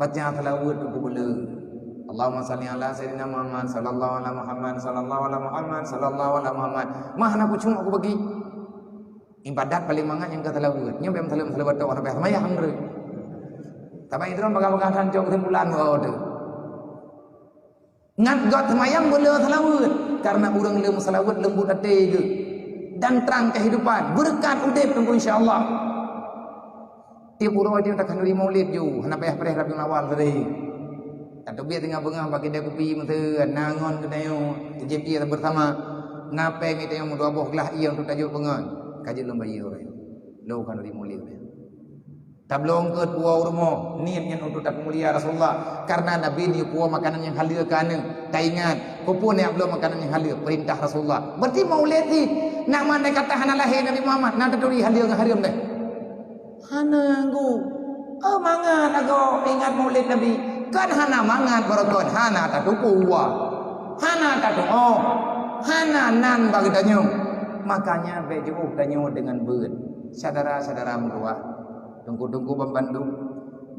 Baca seulaweuet keu geubeuleu. Allahumma salli ala Sayyidina Muhammad, sallallahu ala Muhammad, sallallahu ala Muhammad, sallallahu ala Muhammad. Mah na kucung aku bagi. Ibadat paling mangat nyang ka seulaweuet. Nyoe bèk seulaweuet, seulaweuet tu, sampai semayang tu. Tapi itu bagah-bagah tan cok kesimpulan bahwa tu. Ngat göt seumayang beu le seulaweuet, karena ureuëng le meuseulaweuet leumbut até geuh dan trang kehidupan, beureukat udép teungku insya Allah. Tiep uroe tiep takhanduri maulid ju, hana payah preh Rabiul Awal tadi. Ateubiet teungoh beungoh bak keude kupi meuteuen, na ngon geutanyoe, J P bersama, na péng geutanyoe meudua boh glah ié untuk tajok beungon, ka jeuet lom bayeue uroe. Lo khanduri maulid. Tabloe eungkôt puwoe u rumoh, niet nyan untuk tapeumulia Rasulullah. Karena Nabi neuyue puwoe makanan nyang haleue keu aneuk. Taingat, peue-peue neujak bloe makanan nyang haleue, peurintah Rasulullah. Berarti maulid jih, nak mandai kata hana lahé Nabi Muhammad, na taturi haleue ngon hareuem deh. Hana gu. Oh, mangat agoe ingat maulid Nabi. Kan hana mangat baroe kon, hana tatupeue. Hana tatuoh. Hana nan bak geutanyoe. Makanya bék jiôh tanyoe deungon beuet. Syedara-syedara meutuwah, teungku-teungku banmandum,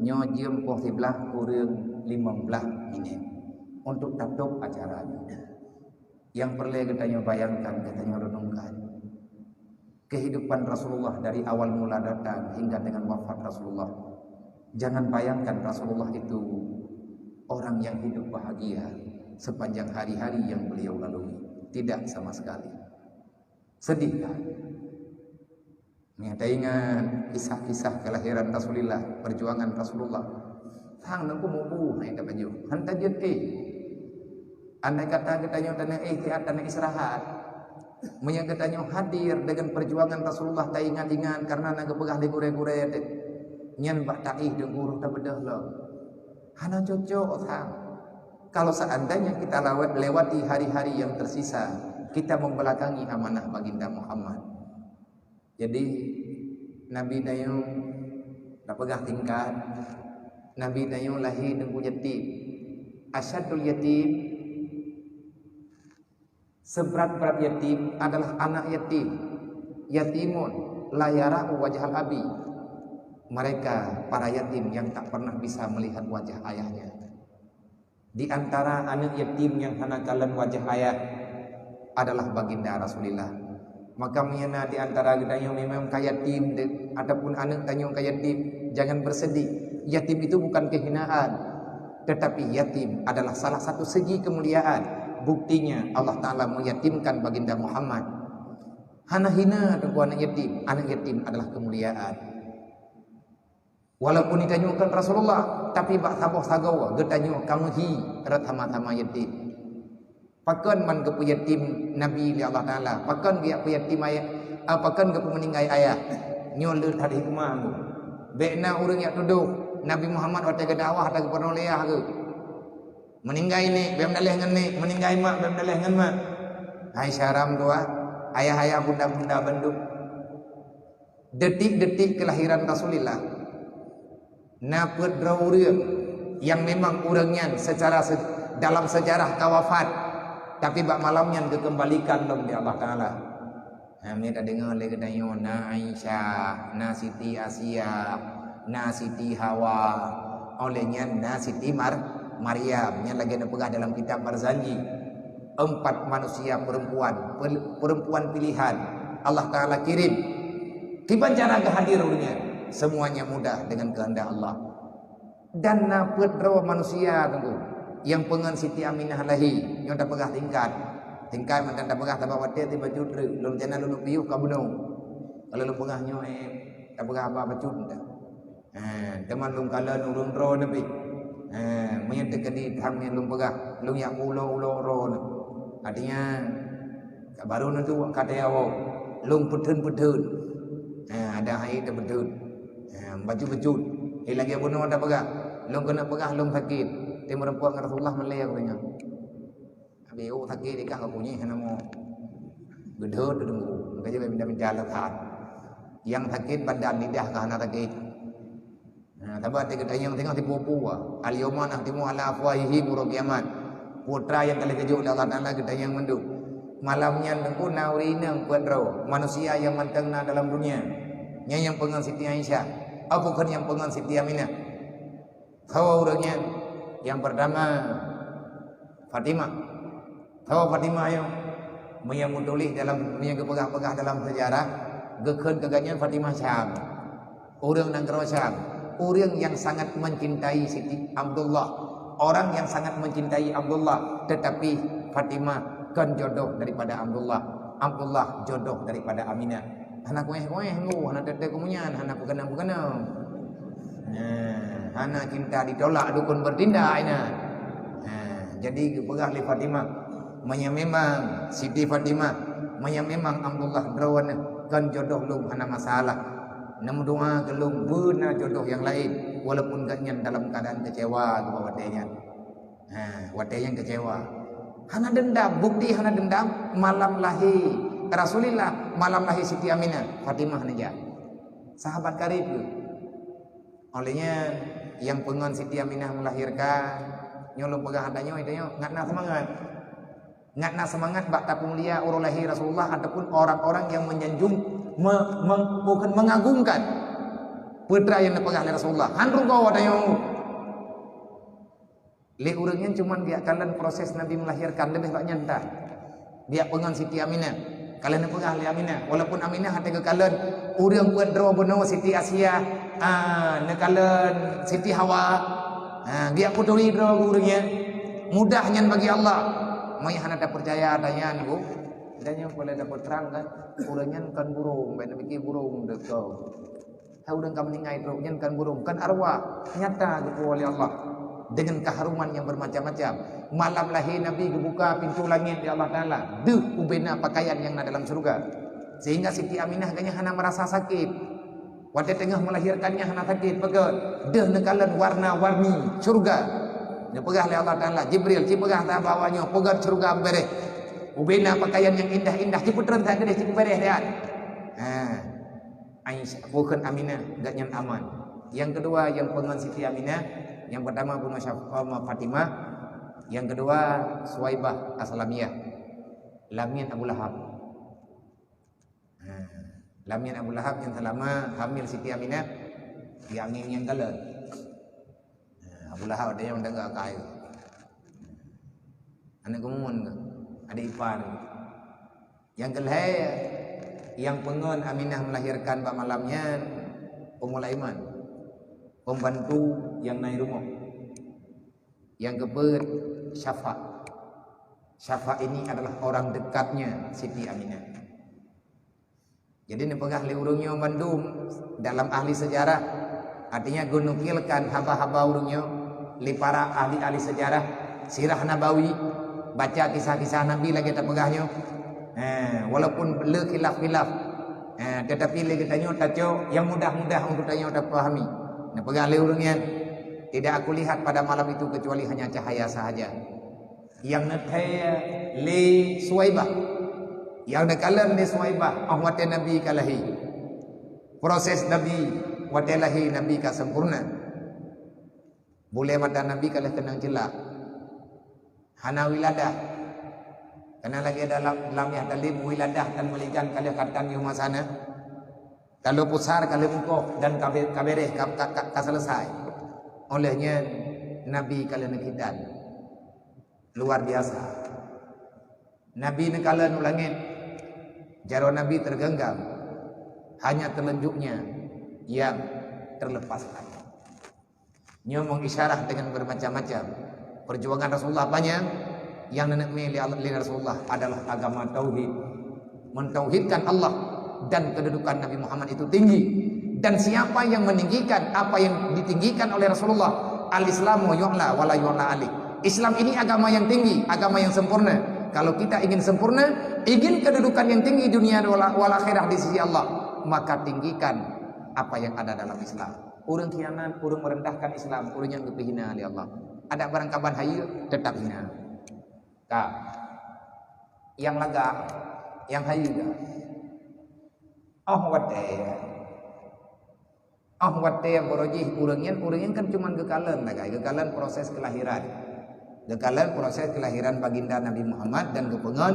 nyoe jeuem poh siblaih kureueng limong blaih minét untuk tatôb acara nyoe. Nyang peureulée geutanyoe bayangkan, geutanyoe renungkan kehidupan Rasulullah dari awal mula datang hingga dengan wafat Rasulullah. Jangan bayangkan Rasulullah itu orang yang hidup bahagia sepanjang hari-hari yang beliau lalui. Tidak sama sekali. Sedih kan? Nyan taingat kisah-kisah kelahiran Rasulullah, perjuangan Rasulullah. Sang nungku mubu hai ka baju. Han tajeuet éh. Andai kata geutanyoe taneuk éh, tiat taneuk istirahat. Meunyoe geutanyoe hadir dengan perjuangan Rasulullah taingat-ingat karena na geupeugah lé gurée-gurée teuh. Nyan bak taéh deungon gurée tabeudôh lom. Hana cocok sang. Kalau seandainya kita lawat, lewati hari-hari yang tersisa, kita membelakangi amanah Baginda Muhammad. Jadi, Nabi tanyoe tapeugah tingkat, Nabi tanyoe lahé teungku yatim. Asyadul yatim, seubrat-brat yatim adalah anak yatim. Yatimun la yara'u wajhal abi. Mereka para yatim yang tak pernah bisa melihat wajah ayahnya. Di antara aneuk yatim nyang hana kalon wajah ayah adalah Baginda Rasulullah. Maka meunyoe na di antara geutanyoe memang ka yatim de-, ataupun aneuk tanyoe ka yatim, jangan bersedih. Yatim itu bukan kehinaan, tetapi yatim adalah salah satu segi kemuliaan. Buktinya Allah Ta'ala meyatimkan Baginda Muhammad. Hana hina teungku aneuk yatim, aneuk yatim adalah kemuliaan. Walaupun geutanyoe kon Rasulullah, tapi bak saboh sagoe geutanyoe ka meuhi rot sama-sama yatim. Pakon man geupeuyatim Nabi lé Allah Ta'ala? Pakon geupeuyatim ayah? Ah, pakon geupeumeuninggai ayah? Nyoe le that hikmah nyoe. Bék na ureuëng jak tudoh Nabi Muhammad watée geudakwah atau geupeuroh lé ayah geuh. Meuninggai nék, bék meudaléh ngon nék. Meuninggai mak, bék meudaléh ngon mak. Hai syaram dua, ayah-ayah, bunda-bunda bandum. Detik-detik kelahiran Rasulullah, na peuet droe ureuëng yang memang ureuëng nyan secara se-, dalam sejarah ka wafat, tapi bak malam nyan geukeumbalikan lom lé Allah Ta'ala. Ha, mita deungoe lé geutanyoe, na Aisyah, na Siti Asia, na Siti Hawa, óh lheueh nyan na Siti Mar-, Maryam. Nyan lagée neupeugah dalam kitab Barzanji. Empat manusia perempuan, pel-, perempuan pilihan Allah Ta'ala kirim. Kiban cara geuhadir ureuëng nyan, semuanya mudah dengan kehendak Allah. Dan na peuet droe manusia teungku, nyang peungon Siti Aminah lahé, nyoe tapeugah singkat. Singkat mantong tapeugah sabab watée teuh bacut treuk, lôn rencana lôn piôh ka bunoe. Kalau lôn peugah nyoe, eh, tapeugah haba bacut dah. Ha, teuma lôn kalon ureuëng droe neubi. Ha, meunyoe teukeudi tham nyang lôn peugah, lôn jak ulo-ulo droe nyoe. Artinya, ka barô neuduek ka teuyawo, lôn peutheun-peutheun. Ha, ada hai teupeutheun. Ha, bacut-bacut. Eh, lagée bunoe tapeugah, lôn keuneuk peugah lôn sakét. Teuma meureumpok ngon Rasulullah malée geutanyoe. Abi, oh, sakét ikah ka kunyeh hana mo. Geudhôt deungon. Maka jeuet minta-minta alasan. Nyang sakét badan, lidah ka hana sakét. Nah, sabab teuka tanyong tengok tipu-tipu. Al-yauma nakhtimu ala afwahihim, uroe kiamat. Putra nyang ka lheueh geujok lé Allah Taala geutanyong mandum. Malam nyan teungku na ureuëng inong peuet droe, manusia nyang mantong na dalam dunia. Nyan nyang peungon Siti Aisyah. Apa kheun nyang peungon Siti Aminah? Soe ureuëng nyan? Nyang peurtama, Fatimah. Soe Fatimah nyoe? Meunyoe meutuléh dalam, meunyoe geupeugah-peugah dalam sejarah, geukheun keu gobnyan Fatimah Syam. Ureuëng nanggroe Syam. Ureuëng nyang sangat mencintai Siti Abdullah. Orang yang sangat mencintai Abdullah, tetapi Fatimah kon jodoh daripada Abdullah. Abdullah jodoh daripada Aminah. Hana kuéh-kuéh ngu, hana teutek kumunyan, hana peukeunong-peukeunong. Nah, hana cinta ditolak dukun bertindak inan. Nah, jadi geupeugah lé Fatimah, meunyoe memang Siti Fatimah, meunyoe memang Abdullah droeneuh kon jodoh lôn, hana masalah. Neumeudoa keu lôn beuna jodoh nyang laén, walaupun gobnyan dalam keadaan kecewa keu watée nyan. Ha, watée nyan kecewa. Hana dendam, bukti hana dendam, malam lahé Rasulullah, malam lahé Siti Aminah, Fatimah neujak. Sahabat karib geuh. Óh lheueh nyan, nyang peungon Siti Aminah melahirkan, nyoe lôn peugah tanyoe, tanyoe ngat na seumangat. Ngat na seumangat bak tapeumulia uroe lahé Rasulullah ataupun orang-orang yang menyanjung, me-, me-, bukan, mengagungkan putra nyang neupeugah lé Rasulullah. Han rugoe tanyoe. Lé ureuëng nyan cuma geujak kalon proses Nabi melahirkan, leubeh bak nyan that. Geujak peungon Siti Aminah. Ka lheueh neupeugah lé Aminah, walaupun Aminah hana geukalon ureuëng peuet droe bunoe, Siti Asia, ah, neukalon Siti Hawa. Ah, geujak peuturi droe keu ureuëng nyan. Mudah nyan bagi Allah. Meunyoe hana tapeucaya, tanyan, Bu. Tanyan boleh dapeutrang kan? Ureuëng nyan kon burông, bèk neupike burông deuk keu. Hai ureuëng ka meuninggai trok, nyan kon burông, kon arwah. Nyata geupuwoe lé Allah dengan keharuman yang bermacam-macam. Malam lahé Nabi geubuka pintoe langét lé Allah Taala, deuh ubena pakaian nyang na dalam syeuruga. Sehingga Siti Aminah geuh nyan hana merasa sakit. Watée teungoh melahirkan nyan hana sakit, peugah, deuh neukalon warna-warni syeuruga. Neupeugah lé Allah Taala, "Jibril, ci peugah that bak awaknyoe, peugöt syeuruga beubeureh. Ubena pakaian nyang indah-indah, ci peutreun that keudeh, ci peubeureh that." Ha. Aisyah, bukon Aminah, gobnyan aman. Nyang keudua, nyang peungon Siti Aminah, nyang peurtama bunoe Syaf-, Fatimah, nyang keudua Suwaibah Aslamiyah. Lamiet Abu Lahab. Ha, lamiet Abu Lahab nyang seulama hamil Siti Aminah, nyang ngieng nyang galak. Ha, Abu Lahab ada nyang mendengar kai. Aneuk geumun ke? Adik ipar. Nyang keulhèe, Nyang peungon Aminah melahirkan bak malam nyan, Ummul Aiman, pembantu nyang na i rumoh. Nyang keupeuet, Syafa. Syafa ini adalah orang dekatnya Siti Aminah. Jadi, neupeugah lé ureuëng nyoe bandum dalam ahli sejarah, artinya geunukilkan haba-haba ureuëng nyoe lé para ahli-ahli sejarah, sirah nabawi, baca kisah-kisah Nabi lagée tapeugah nyoe. Eh, walaupun le khilaf-khilaf, eh, tetapi lé geutanyoe tacok nyang mudah-mudah untuk tanyoe tapahami. Neupeugah lé ureuëng nyan, "Tidak aku lihat pada malam itu kecuali hanya cahaya sahaja." Nyang neuthée lé Suwaibah. Nyang neukalon lé Suwaibah, óh watée Nabi ka lahé. Proses Nabi watée lahé Nabi ka sempurna. Bulée mata Nabi ka lheueh keunong ceulak. Hana wiladah. Kana lagée dalam, lam yah talib wiladah tan meuligan ka lheueh katan yôh masa na. Ka lheueh pusar, ka lheueh mukoh dan ka be-, ka beréh, ka, ka, ka, ka selesai. Óh lheueh nyan Nabi ka lheueh neukhitan. Luar biasa. Nabi neukalon u langét, jaroe Nabi tergenggam, hanya telunjuknya yang terlepaskan. Nyoe mengisyarah dengan bermacam-macam. Perjuangan Rasulullah panjang, yang neuneuk mi lé Allah, lé Rasulullah adalah agama tauhid. Mentauhidkan Allah dan kedudukan Nabi Muhammad itu tinggi. Dan siapa yang meninggikan apa yang ditinggikan oleh Rasulullah, al-Islamu yu'la wa la yu'la alaih. Islam ini agama yang tinggi, agama yang sempurna. Kalau kita ingin sempurna, ingin kedudukan yang tinggi dunia wal, wal akhirah di sisi Allah, maka tinggikan apa yang ada dalam Islam. Ureuëng khianat, ureuëng merendahkan Islam, ureuëng nyang geupeuhina lé Allah. Adak barangkaban hayeue, tetap hina. Ka. Nyang lagak, nyang hayeue ka. Óh watée, óh watée baroe jih ureuëng nyan, ureuëng nyan kan cuma geukalon lagée, geukalon proses kelahiran. Geukalon proses kelahiran Baginda Nabi Muhammad dan geupeungon,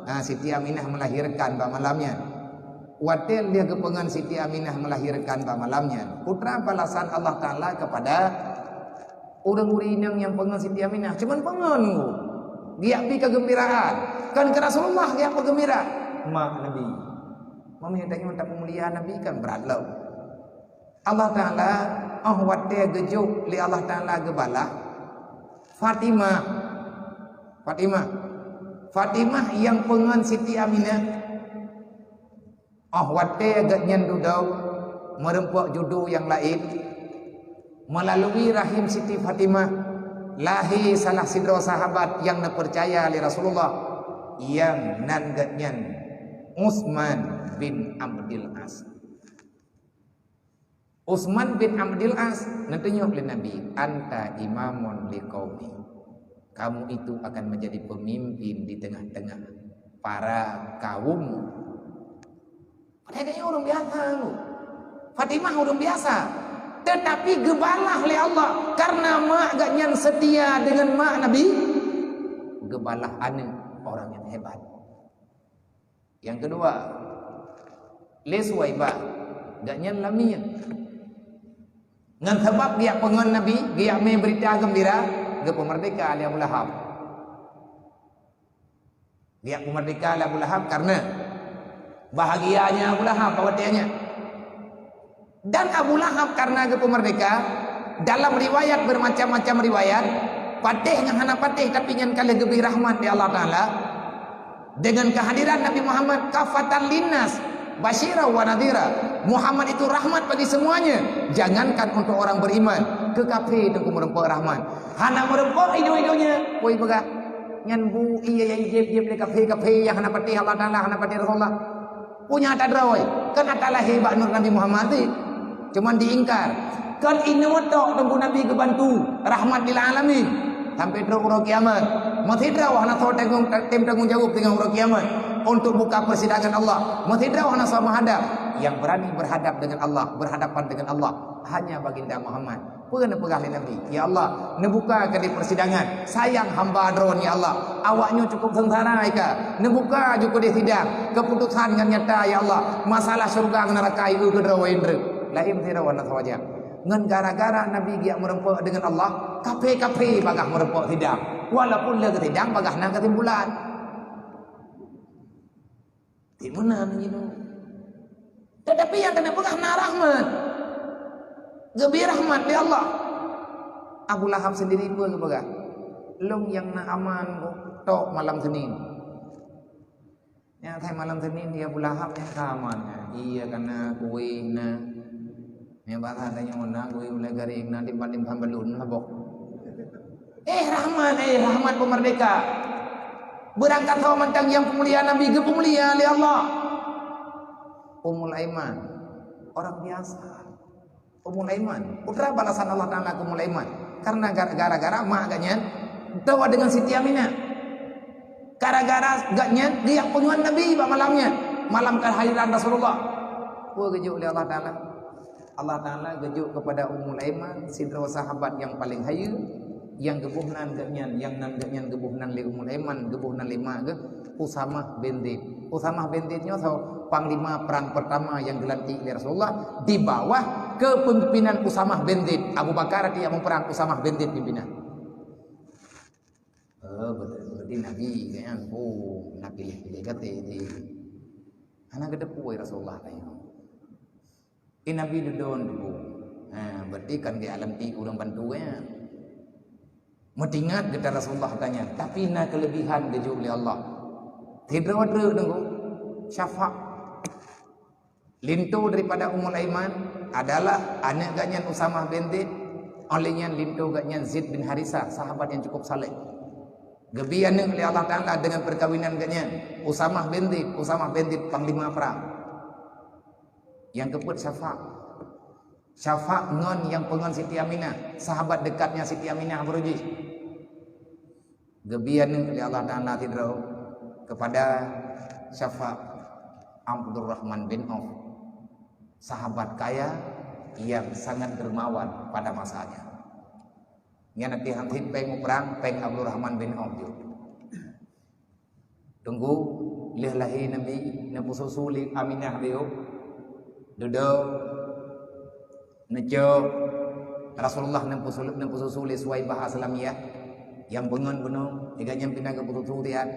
ah, Siti Aminah melahirkan bak malam nyan. Watée lheueh geupeungon Siti Aminah melahirkan bak malam nyan, peue teuma balasan Allah Taala kepada ureuëng-ureuëng inong nyang peungon Siti Aminah? Cuman peungon, geujak bi keugeumbiraan. Kon keu Rasulullah geujak peugeumbira. Mak Nabi. Meunyoe tanyoe tapeumulia Nabi kan brat lom. Allah Taala, óh watée geujok lé Allah Taala geubalah Fatimah. Fatimah. Fatimah nyang peungon Siti Aminah. Óh watée gobnyan dudoe meureumpok judo nyang laén, meulalu rahim Siti Fatimah lahé salah sidroe sahabat nyang neupeucaya lé Rasulullah, nyang nan gobnyan Utsman bin Abdul As. Utsman bin Abdul As neutunyok lé Nabi, "Anta imamun liqaumi." Kamu itu akan menjadi pemimpin di tengah-tengah para kaum. Padahai gobnyan ureuëng biasa tu. Fatimah ureuëng biasa. Tetapi geubalah lé Allah karena mak gobnyan setia dengan mak Nabi. Geubalah aneuëk orang yang hebat. Nyang keudua, lé Suwaibah, gobnyan lamie. Ngon sabab geujak peungon Nabi, geujak mé beurita geumbira, geupeumeurdeka lé Abu Lahab. Geujak peumeurdeka lé Abu Lahab karena bahagianya Abu Lahab bak watée nyan. Dan Abu Lahab karena geupeumeurdeka, dalam riwayat, bermacam-macam riwayat, patéh ngon hana patéh, tapi nyan ka lheueh geubri rahmat lé Allah Taala. Dengan kehadiran Nabi Muhammad kafatan linnas, basyira wa nadhira. Muhammad itu rahmat bagi semuanya. Jangankan untuk orang beriman, keu kafé teungku meureumpok rahmat. Hana meureumpok ido-idonya, woi peugah. Nyan bu ié nyang jieb-jieb lé kafé-kafé nyang hana patéh Allah Taala, hana patéh Rasulullah. Punya ata droe, kan ata lahé bak nur Nabi Muhammad teuh. Cuman diingkar. Kan ineuk tok teungku Nabi geubantu rahmat lil alamin. Sampai trok uroe kiamat. Meusidroe hana soe tanggong, tem tanggong jaweueb teungoh uroe kiamat untuk buka persidangan Allah. Meusidroe hana soe meuhadab. Yang berani berhadap dengan Allah, berhadapan dengan Allah, hanya Baginda Muhammad. Peue neupeugah lé Nabi, "Ya Allah, neubuka keu di persidangan. Sayang hamba Droe, ya Allah. Awaknyoe cukup seungsara ka. Neubuka ju keu di sidang. Keuputosan nyan nyata, ya Allah. Masalah syeuruga ngon neuraka ieu keu Droe indreu." Laén sidroe hana sawaja. Ngon gara-gara Nabi geujak meureumpok deungon Allah, kafé-kafé bagaih meureumpok sidang. Walaupun lé sidang bagaih na keusimpulan. Di mana ni tu? Tetapi nyang keuneuk peugah na rahmat. Geubri rahmat lé Allah. Abu Lahab sendiri pun geupeugah, "Lôn nyang na aman tok malam Senin." Nyang asai malam Senin di Abu Lahab nyang ka aman. Ié ka na, kuéh na. Nyang basa tanyoe na, kuéh ulèe garéng na, timphan-timphan balon na boh. Eh, rahmat, eh, rahmat peumerdeka. Beurangkat ho mantong nyang peumulia Nabi geupeumulia lé Allah. Ummul Aiman, orang biasa. Ummul Aiman, peue teuma balasan Allah Taala keu Ummul Aiman? Karena gara-gara mak geuh nyan tawa dengan Siti Aminah. Gara-gara geuh nyan geujak peungon Nabi bak malam nyan, malam kelahiran Rasulullah. Peue geujok lé Allah Taala? Allah Taala geujok kepada Ummul Aiman sidroe sahabat nyang paleng hayeue, nyang geuboh nan geuh nyan, nyang nan geuh nyan geuboh nan lé Ummul Aiman, geuboh nan lé mak geuh, Usamah bin Zaid. Usamah bin Zaid nyoe soe panglima perang pertama nyang geulantik lé Rasulullah di bawah kepemimpinan Usamah bin Zaid. Abu Bakar tiep meuperang, Usamah bin Zaid pimpinan. Oh, beutôi, beutôi Nabi kan. Oh, na piléh-piléh gaté di. Hana geuteupeue Rasulullah tanyong. Di Nabi dudoe dudoe. Ha, berarti kan di alam ti ureueng bantu ya. Meutingat geutanyoe Rasulullah tanyong, tapi na kelebihan geujok lé Allah. Sidroe treuk nunggu syafa'. Linto daripada Ummul Aiman adalah aneuk geuh nyan Usamah bin Zaid, oleh nyan linto geuh nyan Zaid bin Harisah, sahabat yang cukup saleh. Geubri aneuk lé Allah Taala dengan perkawinan geuh nyan, Usamah bin Zaid, Usamah bin Zaid panglima perang. Nyang keupeuet Syafa'. Syafa' ngon nyang peungon Siti Aminah, sahabat dekatnya Siti Aminah baroe jih. Geubri aneuk lé Allah Taala sidroe kepada Syafa' Abdurrahman bin Auf, sahabat kaya yang sangat dermawan pada masanya. Nyan ateueh han cit péng muprang, péng Abdurrahman bin Auf jok. Teungku, lheueh lahé Nabi, neupeususu lé Aminah beuh. Dudoe, neucok, Rasulullah neupeusu-, neupeususu lé Suwaibah Aslamiyah. Nyang peungon bunoe, gobnyan pih na geupeususu siat.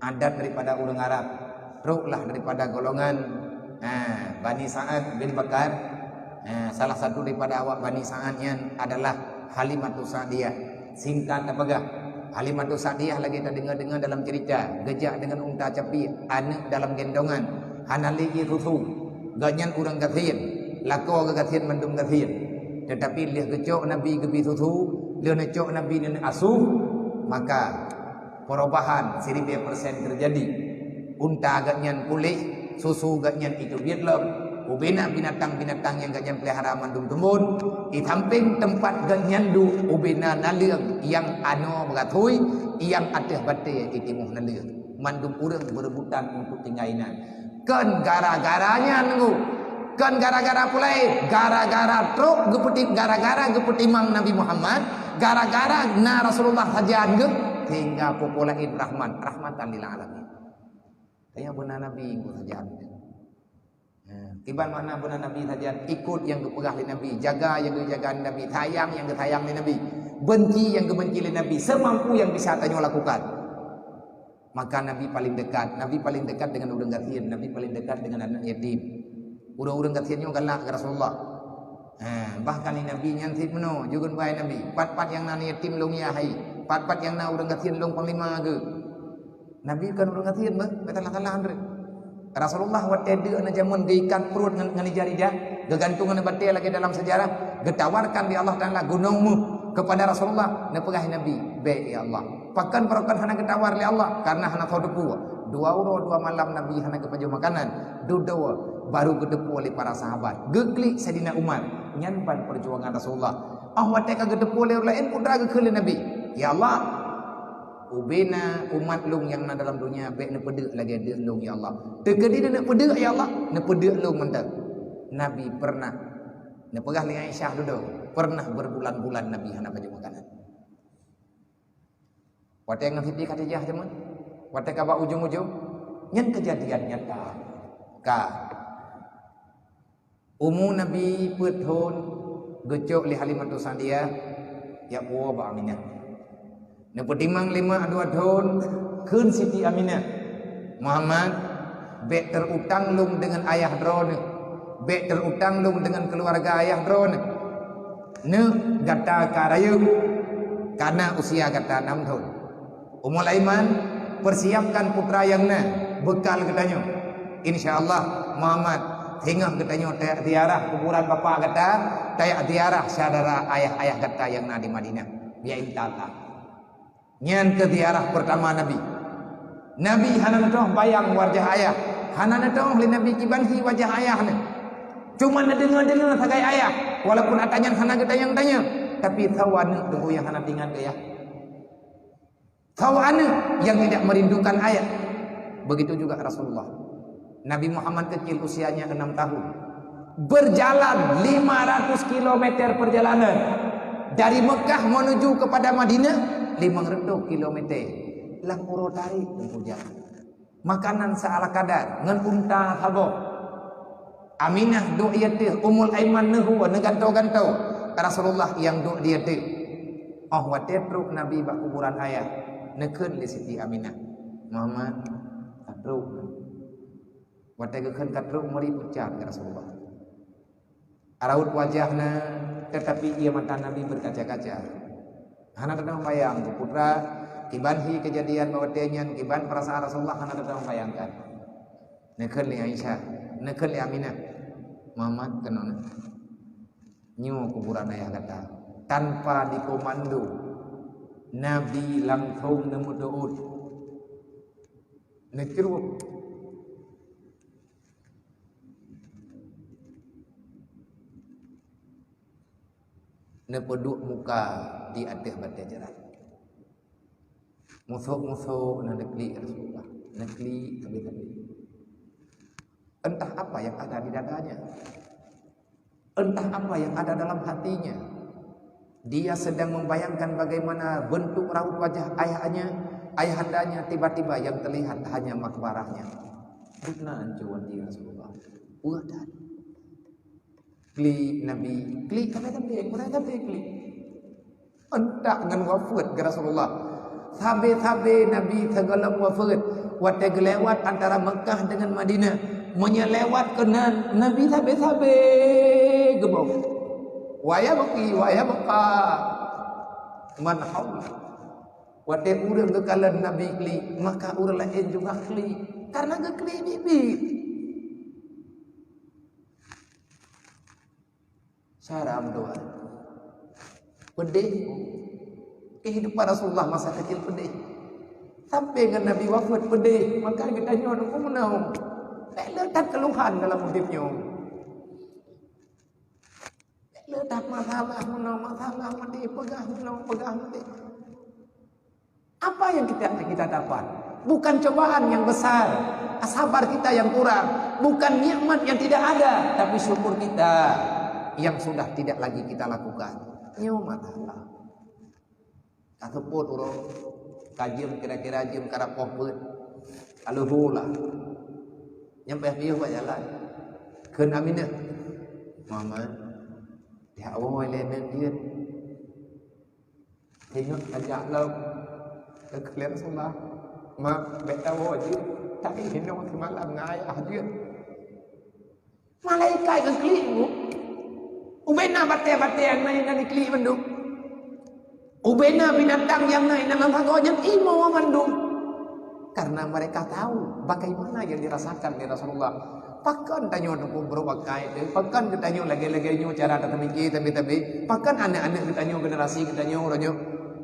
Adat daripada ureueng Arab, troklah daripada golongan, ha, Bani Sa'ad bin Bakar. Ha, salah satu daripada awak Bani Sa'ad nyan adalah Halimatus Sa'diyah. Singkat tapeugah, Halimatus Sa'diyah lagèe tadeungoe-deungoe dalam cerita, geujak deungon unta capi, aneuk dalam gendongan, hana lé ié susu. Gobnyan ureueng gasien, lakoe geugasien mandum gasien. Tetapi lheueh geucok Nabi geubri susu, lheueh neucok Nabi neuneuk asuh, maka perubahan siribèe persen teujadi. Unta gobnyan puléh, susu gobnyan iteubiet lom. Ubena binatang-binatang nyang gobnyan peulihara mandum teumbon. Di sampéng teumpat gobnyan duek, ubena naleueng nyang anoe beugathui, nyang ateueh batèe itimoh naleueng. Mandum ureueng beurebutan untuk tinggai inan. Kon gara-gara nyan, Teungku. Kon gara-gara peue laén, gara-gara trok geupeuti-, gara-gara geupeutimang Nabi Muhammad, gara-gara na Rasulullah sajan geuh, sehingga peue-peue laén rahmat, rahmatan lil alamin. Tanyoe beuna Nabi geuh sajan. Ha, kiban makna beuna Nabi sajan, ikut nyang geupeugah lé Nabi, jaga nyang geujaga lé Nabi, sayang nyang geusayang lé Nabi, benci nyang geubenci lé Nabi, semampu nyang bisa tanyoe lakukan. Maka Nabi paling dekat. Nabi paling dekat dengan ureueng gasien. Nabi paling dekat dengan aneuk yatim. Ureueng-ureueng gasien nyoe galak keu Rasulullah. Ha, bahkan di Nabi nyan cit meunoe, jeuet kheun bak Nabi, "Pat-pat nyang na aneuk yatim lôn yah hai. Pat-pat nyang na ureueng gasien lôn panglima geuh." Nabi kon ureueng gasien beuh, ka salah-salah Andre. Rasulullah watèe deuk na jameun geuikat pruet ngon, ngon ija-ija, geugantung ngon batèe lagèe dalam sejarah, geutawarkan lé Allah Taala gunong méuh kepada Rasulullah, neupeugah Nabi, "Bèk, ya Allah." Pakon barokon hana geutawar lé Allah? Karena hana soe teupeu. Dua uroe dua malam Nabi hana geupajoh makanan. Dudoe baru geuteupeue lé para sahabat. Geuklik Saidina Umar. Nyan ban perjuangan Rasulullah. Oh, watèe ka geuteupeue lé ureueng laén, peue teuma geukheun lé Nabi, "Ya Allah, ubena umat lôn nyang na dalam donya bèk neupeudeuk lagèe deuk lôn, ya Allah. Teukeudi neuneuk peudeuk, ya Allah, neupeudeuk lôn mantong." Nabi pernah, neupeugah lé Aisyah dudoe, pernah berbulan-bulan Nabi hana pajoh makanan. Watèe ngon Siti Khadijah jameun, watèe ka bak ujong-ujong, nyan keujadian nyata. Ka. Umu Nabi peuet thon, geucok lé Halimatus Sa'diyah, jak puwoe bak Aminah. Neupeutimang lé mak dua thon, kheun Siti Aminah, "Muhammad, bèk teurutang lôn deungon ayah droeneuh." Bék terutang lôn deungon keuluwarga ayah droeneuh. Neuh gata ka rayeuk, kana usia gata nam thon. Ummul Aiman, persiapkan putra nyang na, beukal geutanyoe. Insya Allah, Muhammad, singoh geutanyoe tajak ziarah kuburan bapak gata, tajak ziarah syedara ayah-ayah gata nyang na di Madinah. Ya, insya Allah. Nyan keuh ziarah peurtama Nabi. Nabi hana neutu'oh bayang wajah ayah, hana neutu'oh lé Nabi kiban hi wajah ayah nyan. Cuma neudeungoe-deungoe sagai ayah, walaupun ata nyan hana geutanyong-tanyong, tapi sawa aneuk teungku nyang hana teuingat keu ayah. Sawa aneuk nyang tidak merindukan ayah. Begitu juga Rasulullah. Nabi Muhammad kecil, usianya enam tahun. Berjalan lima ratus kilometer perjalanan. Dari Mekah menuju kepada Madinah, limong reutôh kilometer. Lam uroe tarék teungku jak. Makanan seala kadar, ngon unta saboh. Aminah duek di ateueh, Ummul Aiman neuhue, neugantoe-gantoe. Rasulullah nyang duek di ateueh. Óh watée trok Nabi bak kuburan ayah, neukheun lé Siti Aminah, "Muhammad, ka trok." Watée geukheun ka trok, meuri pucat keu Rasulullah. Raut wajah na, tetapi ié mata Nabi berkaca-kaca. Hana teutamong bayang, putra, kiban hi keujadian bak watée nyan, kiban peurasaan Rasulullah hana teutamong bayangkan. Neukheun lé Aisyah, neukheun lé Aminah, "Muhammad, keunoe na. Nyoe kuburan ayah gata." Tanpa dikomando, Nabi langsung neumeuduek. Neucruek. Neupeuduek muka di ateueh batée jrat. Musôk-musôk na neuklik Rasulullah. Neuklik habéh-habéh. Entah apa yang ada di dadanya. Entah apa yang ada dalam hatinya. Dia sedang membayangkan bagaimana bentuk raut wajah ayahnya, ayahandanya, tiba-tiba yang terlihat hanya makbarahnya. Beuna ancô até Rasulullah. Wah, dan klik Nabi, klik sampai-sampai, kurang sampai klik. Entak ngon wafeuet keu Rasulullah. Sabe-sabe Nabi sigohlom wafeuet, watée geulewat antara Meukah deungon Madinah, meunyoe lewat keunan, Nabi sabe-sabe geuboh. Wa yabki, wa yabqa man haulah. Watée ureuëng geukalon Nabi klik, maka ureuëng laén juga klik, karena geuklik biet-biet. Sara meudoa. Pedeh. Kehidupan Rasulullah masa kecil pedeh. Sampai ngon Nabi wafat pedeh. Maka geutanyoe nunggu meunoe. Bèk le that keuluhan dalam udép nyoe. Bèk le that masalah meunoe, masalah meudéh, peugah meunoe, peugah meudéh. Apa yang kita, kita dapat? Bukan cobaan yang besar, sabar kita yang kurang, bukan nikmat yang tidak ada, tapi syukur kita yang sudah tidak lagi kita lakukan. Nyoe masalah. Ka seupôt uroe, ka jeuem kira-kira jeuem karab poh peuet. Ka lheueh lah. Nyang payah piôh bak jalan. Kheun Aminah, "Mama, tiak woe lé nèk jeuet." Ingat ajak lom. Keu Rasulullah, "Mak, bèk tawoe jeuet, tapi hinoe simalam ngon ayah jeuet." Malaikat geuklik bu. Ubena batèe-batèe nyang na, nyang na diklik mandum. Ubena binatang nyang na, nyang na lam sagoe nyan imoe mandum. Karena mereka tahu bagaimana yang dirasakan oleh Rasulullah. Pakon tanyoe teungku brok akai teuh? Pakon geutanyoe lagèe-lagèe nyoe cara tatamike tabe-tabe? Pakon aneuk-aneuk geutanyoe, generasi geutanyoe uroe nyoe,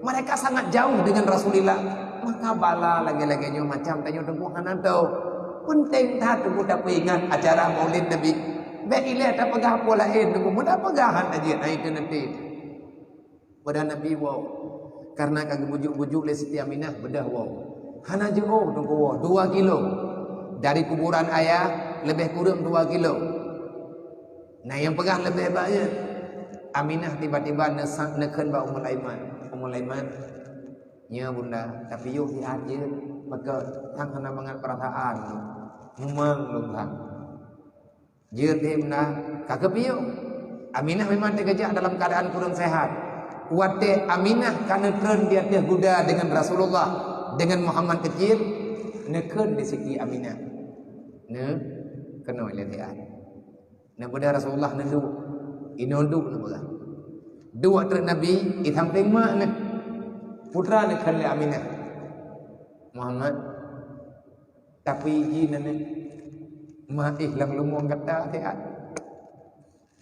mereka sangat jauh dengan Rasulillah? Maka bala lagèe-lagèe nyoe macam tanyoe teungku hana tau. Peunteng that teungku tapeuingat acara Maulid Nabi. Bèk ilèe tapeugah peue laén teungku, meuda peugah hana jeuet, hai teuneuteh. Padahai Nabi woe, karena ka geubujuk-bujuk lé Siti Aminah, beudôh woe. Hana jiôh teungku woe, dua kilo. Dari kuburan ayah, leubeh kureueng dua kilo. Na nyang peugah leubeh bak jeuet. Aminah tiba-tiba neusa-, neukheun bak Ummul Aiman. "Ummul Aiman, nyoe bunda, tapiôh siat jeuet, pakon, sang hana mangat peurasaan. Mumang lôn sang." Jeuet lé Aminah, ka geupiôh. Aminah memang teukeujak dalam keadaan kurang sehat. Watèe Aminah ka neutreun di ateueh guda deungon Rasulullah, deungon Muhammad kecil, neukheun di Siti Aminah, "Neuk, keunoe lé siat." Neubeudôh Rasulullah neuduek. Inoe duek neubeudôh. Duek treuk Nabi, i sampéng mak neuh. Putra neuh kheun lé Aminah. Muhammad, tapi jih neuh, ma éh lam leumoeng gata siat.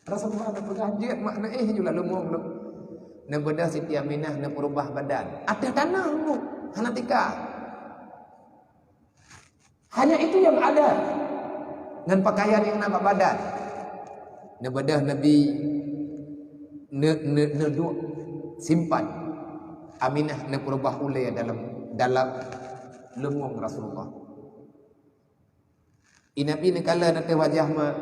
Rasulullah neupeugah, jeuet mak neuéh ju lam leumoeng lôn. Neubeudôh Siti Aminah neupeureubah badan. Ateueh tanoh bu, hana tika. Hanya itu yang ada. Ngon pakaian nyang na bak badan. Neubeudôh Nabi ne-, ne-, neuduek simpan. Aminah neupeureubah ulée dalam, dalam leumoeng Rasulullah. I Nabi neukalon ateueh wajah ma-,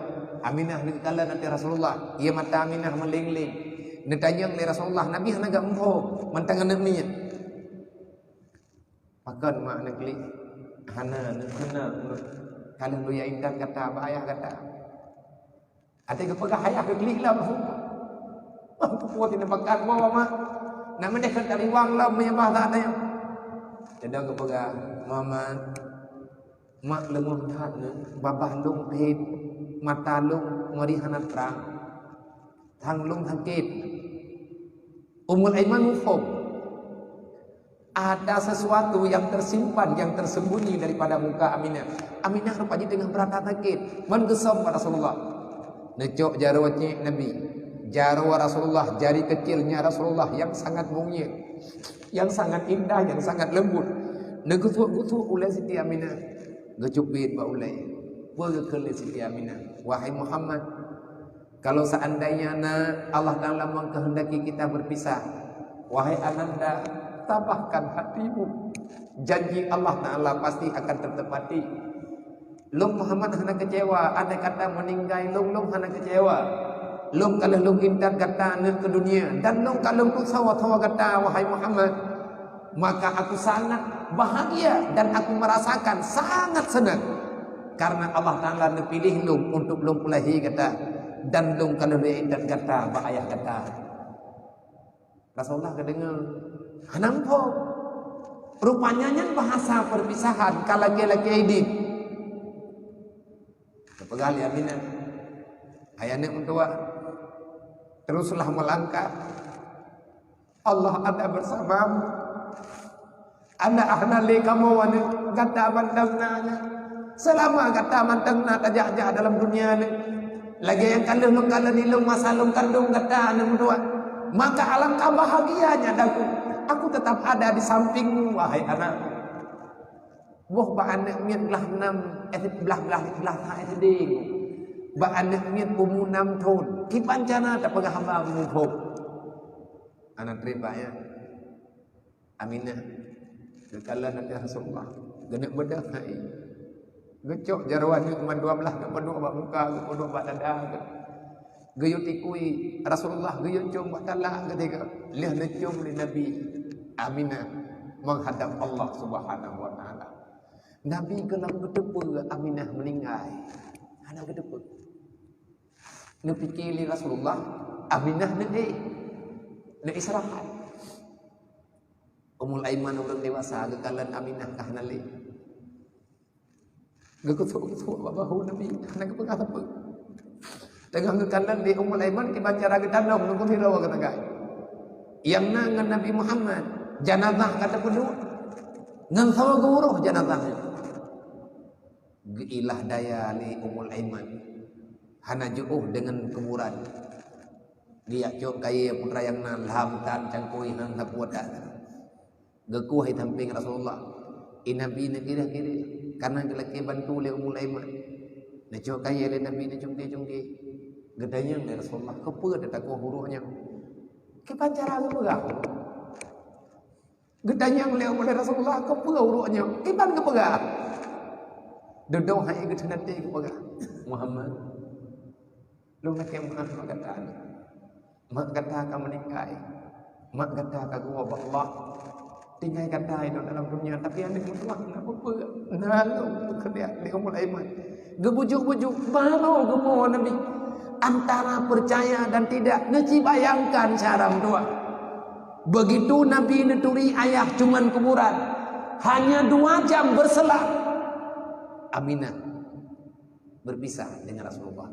Aminah neukalon ateueh Rasulullah. Ie mata Aminah meuléng-léng. Neutanyong lé Rasulullah, Nabi hana geumpho mantong aneuk miet. Pakon mak neuklik? Hana, neukheun na, ka lheueh lôn jak intat gata bak ayah gata. Até geupeugah ayah geuklik lom. Wah, peue-peue teuneuk pakat woe mak. Nak meudeh ka tariwang lom meunyoe bah that nyoe. Teudong geupeugah, "Muhammad, mak leumah that nyoe, babah lôn phet, mata lôn meuri hana trang, thang lôn sakét." Ummul Aiman muphom. Ada sesuatu yang tersimpan, yang tersembunyi daripada muka Aminah. Aminah rupa jih teungoh beurata sakét. Man geusöm bak Rasulullah. Neucok jaroe cék Nabi. Jaroe Rasulullah, jari kecilnya Rasulullah yang sangat monyét, yang sangat indah, yang sangat lembut. Neugeusuek-geusuek ulée Siti Aminah. Geucubiet bak ulée. Peue geukheun lé Siti Aminah? Wahai Muhammad, kalau seandainya na Allah Ta'ala mengkehendaki kita berpisah, wahai Ananda, tabahkan hatimu. Janji Allah Ta'ala pasti akan tertepati. Lôn Muhammad hana kecewa, andai kata meuninggai lôn, lôn hana kecewa. Lôn ka lheueh lôn intat gata nyoe keu dunia, dan lôn ka lheueh lôn tusoe-soe gata, wahai Muhammad. Maka aku sangat bahagia dan aku merasakan sangat senang karena Allah Ta'ala neupiléh lôn untuk lôn peulahé gata, dan lôn ka lheueh lôn intat gata bak ayah gata. Rasulullah geudeungoe hana muphom. Rupanya nyan bahasa perpisahan ka lakée-lakée idin. Geupeugah lé Aminah, "Hai aneuk meutuah, teruslah melangkah. Allah ada bersamamu. Aneuk hana lé kamoe aneuk, gata mantong na aneuk. Selama gata mantong na tajak-jak dalam dunia nyoe, lagée nyang ka lheueh lôn kalon ilôn masa lôn kandong gata aneuk meutuah, maka alangkah bahagianya daku. Aku tetap ada di sampingmu, wahai anak." Boh bak aneuk miet blah nam, eh, blah, blah, blah sa S D. Bak aneuk miet umu nam thon. Kiban cara tapeugah haba muphom. Hana treb bak nyan. Aminah geukalon ateueh Rasulullah. Geuneuk beudôh hai. Geucok jaroe aneuk mandua blah, geupeuduek bak muka, geupeuduek bak dada. Geuyue tikui Rasulullah, geuyue com bak talak keudeh. Lheueh neucom lé Nabi, Aminah menghadap Allah Subhanahu wa Ta'ala. Nabi keuneuk geuteupeue Aminah meuninggai. Hana geuteupeue. Neupike lé Rasulullah, Aminah neuéh, neuistirahat. Ummul Aiman ureuëng dewasa geukalon Aminah ka hana lé. Geukusok-kusok bak bahu Nabi, hana geupeugah sapeue. Teungoh geukalon lé Ummul Aiman kiban cara geutanong nunggu sidroe geunagai. Nyang na ngon Nabi Muhammad, janazah ka teupeuduek. Ngon saboh geuuroh janazah nyan. Geuilah daya lé Ummul Aiman. Hana jiôh deungon kuburan. Geujak cok kayée putra nyang na lam tan cangkôi hana sapeue that. Geukueh i sampéng Rasulullah. I Nabi neukireh-kireh, kareuna geulakée bantu lé Ummul Aiman. Neucok kayée lé Nabi neucungké-cungké. Geutanyong lé Rasulullah, "Keupeue tatakueh uroe nyoe? Kiban cara geupeugah?" Geutanyong lé Rasulullah, "Keupeue uroe nyoe?" Kiban geupeugah? Dudoe hai geuteunate geupeugah, "Muhammad, lôn lakée meu'ah bak gata. Mak gata ka meuninggai. Mak gata ka geuwoe bak Allah. Tinggai gata inoe dalam dunia, tapi aneuk meutuah na peue-peue. Na lôn peukeudeh lé Ummul Aiman." Geubujuk-bujuk, baroe geuwoe Nabi. Antara percaya dan tidak, neuci bayangkan cara meutuah. Begitu Nabi neuturi ayah cuman kuburan, hanya dua jam berselang, Aminah berpisah dengan Rasulullah.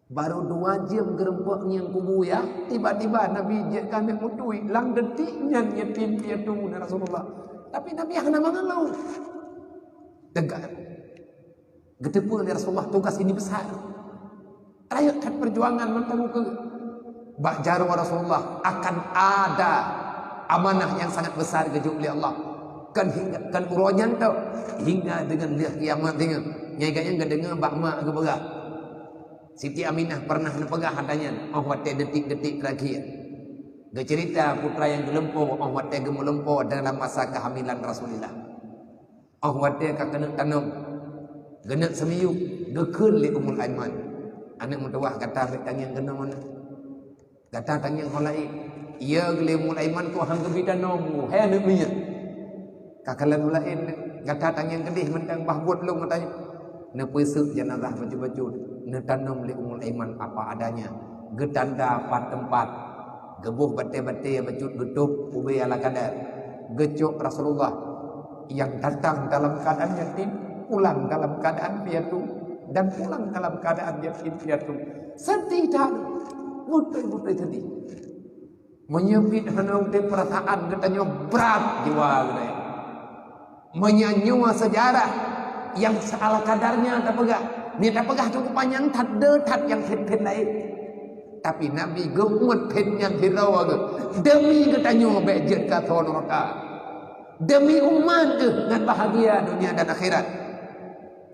Barô dua jeuem geureumpok ngieng kubu, ya, tiba-tiba Nabi jeuet keu aneuk meutuek, lam detik nyan yatim piatu na Rasulullah. Tapi Nabi hana mangeuluh. Tegas. Geuteupeue lé Rasulullah tugas ini besar. Rayeuk that perjuangan mantong ukeue. Bak jaroe Rasulullah akan ada amanah nyang sangat besar geujok lé Allah. Kan hingga, kan uroe nyan teuh, hingga deungon lheueh kiamat deungon. Nyang gata nyan geudeungoe bak mak geupeugah. Siti Aminah pernah neupeugah hata nyan, óh watée detik-detik terakhir. Geuceurita putra nyang geulumpo óh watée geumeulumpo dalam masa kehamilan Rasulullah. Óh watée ka keuneuk tanom, geuneuk seumiyueb, geukheun lé Ummul Aiman, "Aneuk meutuwah, gata bék tangieng keunoe, gata tangieng ho laén." Iya, geulé Ummul Aiman keu han geubi tanom, hai aneuk miet. Ka kalon ho laén, gata tangieng keudeh mantong bah buet lôn gata nyoe. Neupeuseuk jenazah bacut-bacut, neutanom lé Ummul Aiman apa adanya. Geutanda pat teumpat, geuboh batée-batée bacut geutôb ubé ala kadar. Geucok Rasulullah yang datang dalam keadaan yatim, pulang dalam keadaan piatu, dan pulang dalam keadaan yatim piatu. Sedih that, beutôi-beutôi sedih. Meunyoe pih hana udeb, peurasaan geutanyoe brat jiwa geutanyoe. Meunyoe nyoe seujarah nyang seala kadarnya tapeugah, ni tapeugah cukup panyang that, deuh that nyang phét-phét laén. Tapi Nabi geuuet phét nyan sidroe geuh, demi geutanyoe bék jeuet keu asoe nuraka. Demi umat geuh ngon bahagia dunia dan akhirat.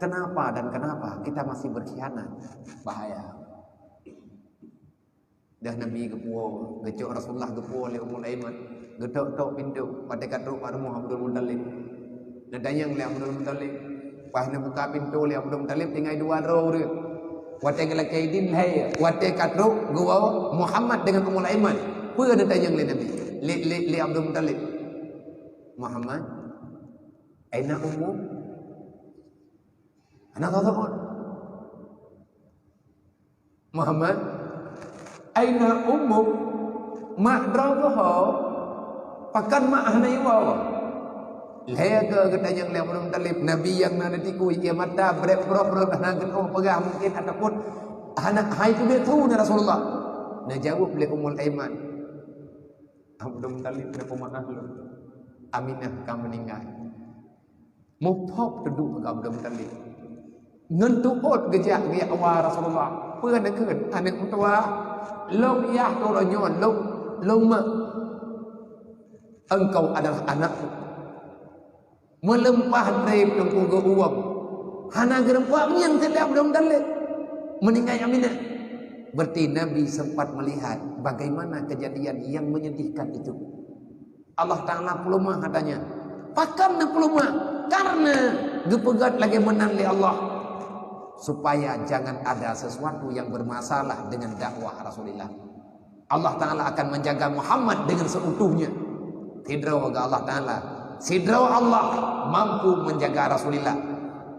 Kenapa dan kenapa kita masih berkhianat? Bahaya. Dah Nabi geupuwoe, geucok Rasulullah geupuwoe lé Ummul Aiman. Geutok-tok pintoe, watée ka trok bak rumoh Abdul Muthalib. Neutanyong lé Abdul Muthalib. Pas neubuka pintoe lé Abdul Muthalib, tinggai dua droe ureuëng. Watée geulakée idin lhée, watée ka trok geuwoe Muhammad deungon Ummul Aiman. Peue neutanyong lé Nabi? Lé, lé, lé Abdul Muthalib. "Muhammad, aina ummuk?" Hana teudeungoe. "Muhammad, aina ummuk? Mak droe keuh ho? Pakon mak hana iwoe?" Lhée keu geutanyong lé Abdul Muthalib, Nabi nyang na neutiku ie mata, brek brok-brok hana geutanyoe peugah mungkin ataupun hana hai keubiet su na Rasulullah. Neujaweueb lé Ummul Aiman, "Abdul Muthalib neupeumeu'ah lôn. Aminah ka meuninggai." Muphom teuduek keu Abdul Muthalib. Ngon tuôt geujak geujak wa Rasulullah. Peue neukheun, "Aneuk meutuwah, lôn yah keu uroe nyoe, lôn, lôn mak. Engkau adalah anakku." Meuleumpah treb teungku geuuwong. Hana geureumpok ngieng sideh Abdul Muthalib. Meuninggai Aminah. Berarti Nabi sempat melihat bagaimana kejadian yang menyedihkan itu. Allah Ta'ala peuleumah katanya. Pakon na peuleumah? Karena geupeugét lagée meunan lé Allah, supaya jangan ada sesuatu yang bermasalah dengan dakwah Rasulullah. Allah Ta'ala akan menjaga Muhammad dengan seutuhnya. Sidroe geuh Allah Ta'ala, sidroe Allah mampu menjaga Rasulullah.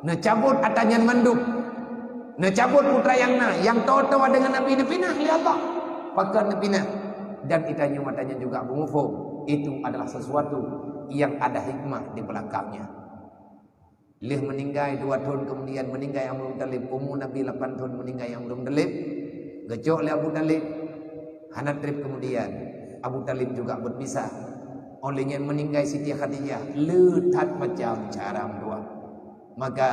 Neucabot ata nyan mandum. Neucabot putra nyang na, nyang toe-toe deungon Nabi neupinah lé Allah. Pakon neupinah? Dan geutanyoe mata nyan juga beumuphom, itu adalah sesuatu yang ada hikmah di belakangnya. Lheueh meuninggai dua thon keumudian, meuninggai Abdul Muthalib, umu Nabi lapan thon, meuninggai Abdul Muthalib, geucok lé Abu Thalib, hana treb keumudian Abu Thalib juga berpisah. Óh lheueh nyan meuninggai Siti Khadijah, le that macam cara meutuah. Maka,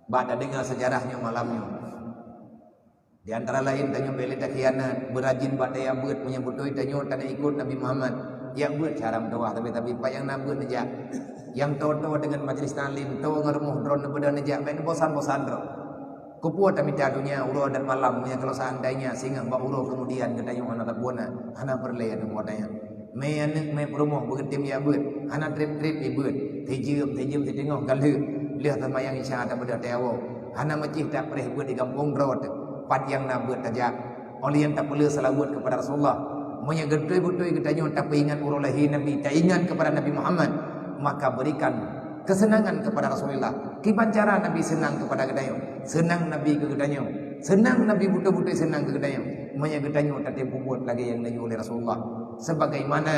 bak tadeungoe seujarah nyoe malam nyoe. Di antara laén tanyoe bék lé takhianat, beurajin bak tajak beuet, meunyoe beutôi tanyoe taneuk ikot Nabi Muhammad. Jak beuet cara meutuah, tapi, tapi pat nyang na beuet neujak. Nyang toe-toe deungon majlis taklim, toe ngon rumoh droe neubeudôh neujak, bék neubosan-bosan droe. Keupeue tamita donya uroe dan malam, meunyoe kalau seandainya singoh bak uroe keumudian geutanyoe hana tapeuna, hana peureulée aneuk buet tanyoe. Mé aneuk mé peurumoh beugeutem jak beuet, hana treb-treb jibeuet, sijeuem-sijeuem siteungoh ka lheueh, lheueh seumayang Isya tabeudôh tawoe, hana meucih tapreh beuet di gampông droe teuh. Pat nyang na beuet tajak, óh lheueh nyan tapeuleueh seulaweuet keupada Rasulullah. Meunyoe geubeutôi-beutôi geutanyoe tapeuingat uroe lahé Nabi, taingat keupada Nabi Muhammad, maka berikan kesenangan kepada Rasulullah. Kiban cara Nabi seunang keupada geutanyoe, seunang Nabi keu geutanyoe, seunang Nabi beutôi-beutôi seunang keu geutanyoe. Meunyoe geutanyoe tatem peubuet lagée nyang neuyue lé Rasulullah. Sebagaimana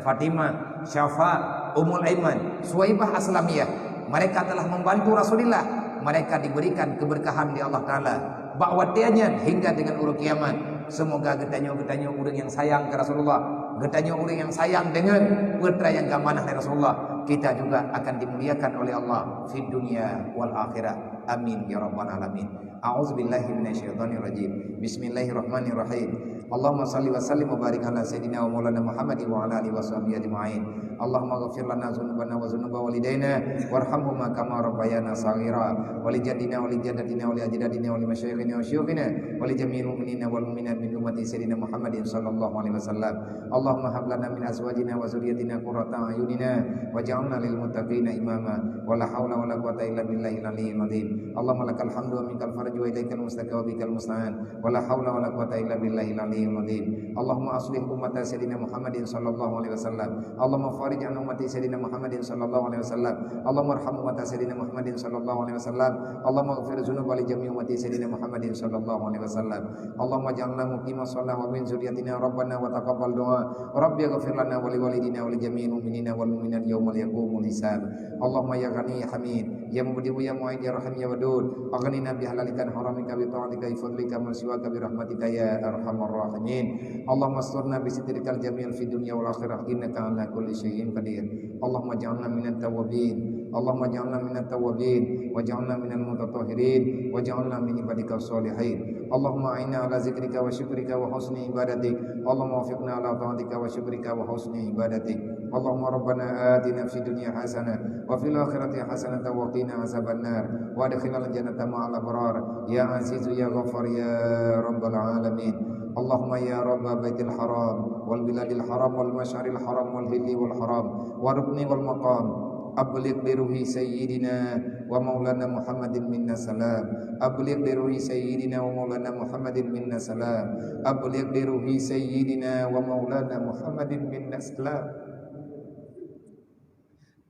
Fatimah, Syafa, Ummul Aiman, Suwaibah Aslamiyah, mereka telah membantu Rasulullah. Mereka diberikan keberkahan di Allah Ta'ala. Bak watée nyan hingga deungon uroe kiamat. Seumoga geutanyoe, geutanyoe ureuëng nyang sayang keu Rasulullah, geutanyoe ureuëng nyang sayang deungon peue nyang ka manah lé Rasulullah, kita juga akan dimuliakan oleh Allah fid dunya wal akhirah. Amin ya rabbal alamin. A'udzubillahi minasyaitonirrajim. Bismillahirrahmanirrahim. Allahumma shalli wa sallim wa barik ala sayyidina wa maulana Muhammad wa ala alihi wa sahbihi ajma'in. Allahumma ghfir lana dzunubana wa dzunuba walidaina warhamhuma kama rabbayana shaghira, wa li jaddina wa li jaddatina wa li ajdadina wa li masyayikhina wa syuyukhina wa li jami'il mu'minina wal mu'minat min ummati sayyidina Muhammadin sallallahu alaihi wasallam. Allahumma hab lana min azwajina wa dzurriyyatina qurrata a'yunina waj'alna lil muttaqina imama. Wa la haula wa la quwwata illa billahil aliyyil azim. Allahumma lakal hamdu wa minkal faraju wa ilaikal mustaka wa bikal musta'an. Wa la haula wa la quwwata illa billahil aliyyil azim. Allahumma aslih ummata sayyidina Muhammadin sallallahu alaihi wasallam. Allahumma farij an ummati sayyidina Muhammadin sallallahu alaihi wasallam. Allahumma arham ummata sayyidina Muhammadin sallallahu alaihi wasallam. Allahumma ighfir dzunuba li jami'i ummati sayyidina Muhammadin sallallahu alaihi wasallam. Allahumma ja'alna muqimas shalah wa min dzurriyyatina rabbana wa taqabbal du'a. Rabbi ighfir lana wa li walidina wa li jami'il mu'minina wal mu'minat yauma yaqumul hisab. Allahumma ya Ghani ya Hamid, ya Mubdi'u ya Mu'id ya Rahim ya Wadud, aghnina bi halalika an haramika bi ta'atika bi fadlika man siwaka bi rahmatika ya arhamar rahimin. Allahumma asturna bi sitrikal jamil fid dunya wal akhirah innaka ala kulli syai'in qadir. Allahumma ja'alna minat tawwabin. Allahumma ja'alna minat tawwabin, waj'alna minal mutatahhirin, waj'alna min ibadika shalihin. Allahumma a'inna ala zikrika wa syukrika wa husni ibadatik. Allahumma wafiqna ala ta'atika wa syukrika wa husni ibadatik. Allahumma rabbana atina fid dunya hasanah wa fil akhirati hasanah wa qina azabannar. Wa adkhilnal jannata ma'al abrar. Ya Azizu ya Ghaffar ya Rabbal alamin. Allahumma ya Rabba Baitil Haram wal Biladil Haram wal Masyaril Haram wal Hilli wal Haram wa Rukni wal Maqam. Abligh bi ruhi sayyidina wa maulana Muhammadin minna salam. Abligh bi ruhi sayyidina wa maulana Muhammadin minna salam. Abligh bi ruhi sayyidina wa maulana Muhammadin minna salam.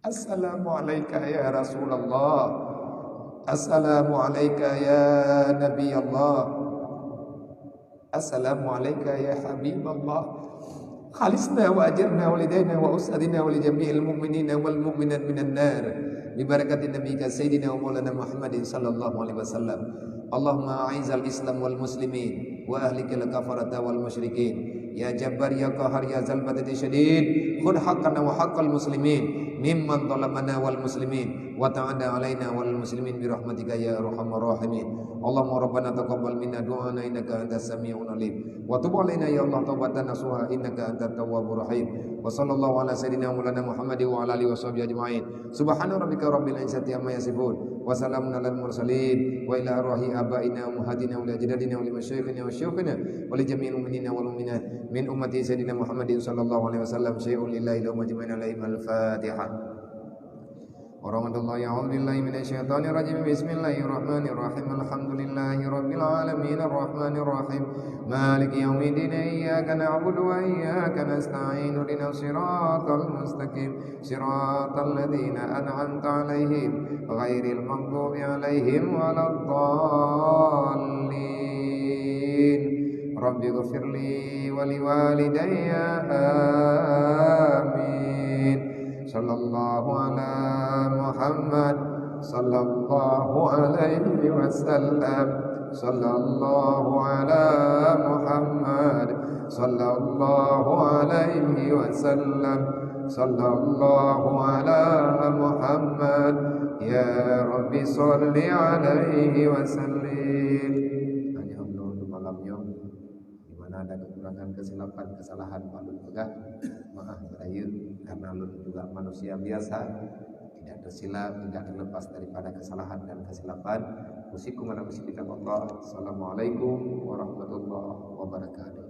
Assalamu alaika ya Rasulullah. Assalamu alaika ya Nabi Allah. Assalamu alaika ya Habiballah. Khalisna wa ajirna walidaina wa ustadzina wa li jami'il mu'minina wal mu'minat minan nar. Bi barakati nabiyika sayyidina wa maulana Muhammadin sallallahu alaihi wasallam. Allahumma a'izzal Islam wal muslimin wa ahlikil kafarata wal musyrikin. Ya Jabbar ya Qahar ya Zal Batsyi Syadid, khudh haqqana wa haqqal muslimin mimman zalamana wal muslimin wa ta'ada alaina wal muslimin bi rahmatika ya arhamar rahimin. Allahumma rabbana taqabbal minna du'ana innaka antas sami'ul alim. Wa tub alaina ya Allah taubatan nasuha innaka antat tawwabur rahim. Wa sallallahu ala sayyidina maulana Muhammad wa ala alihi wa sahbihi ajma'in. Subhana rabbika rabbil izzati amma yasifun. Wa salamun alal mursalin. Wa ila arwahi abaina wa ummahatina wa li ajdadina wa li masyayikhina wa syuyukhina wa li jami'il mu'minina wal mu'minat min ummati sayyidina Muhammadin sallallahu alaihi wasallam syai'un lillahi lahum ajma'in alaihim al-Fatihah. Warahmatullahi, a'udzu billahi minasy syaithanir rajim. Bismillahirrahmanirrahim. Alhamdulillahi rabbil alamin, arrahmanir rahim, maliki yaumiddin. Iyyaka na'budu wa iyyaka nasta'in. Ihdinas siratal mustaqim. Siratal ladzina an'amta 'alaihim ghairil maghdubi 'alaihim waladdallin. Rabbighfirli wa liwalidayya. Amin. Sallallahu ala Muhammad. Sallallahu alaihi wasallam. Sallallahu ala Muhammad. Sallallahu alaihi wasallam. Sallallahu ala Muhammad. Ya Rabbi salli alaihi wasallim. Hanya untuk malam nyoe. Di mana ada kekurangan, kesilapan, kesalahan, bak lôn peugah maaf rayeuk, karena lôn juga manusia biasa, tidak tersilap, tidak terlepas daripada kesalahan dan kesilapan. Usikum wa nafsi bitaqwallah. Assalamualaikum warahmatullahi wabarakatuh.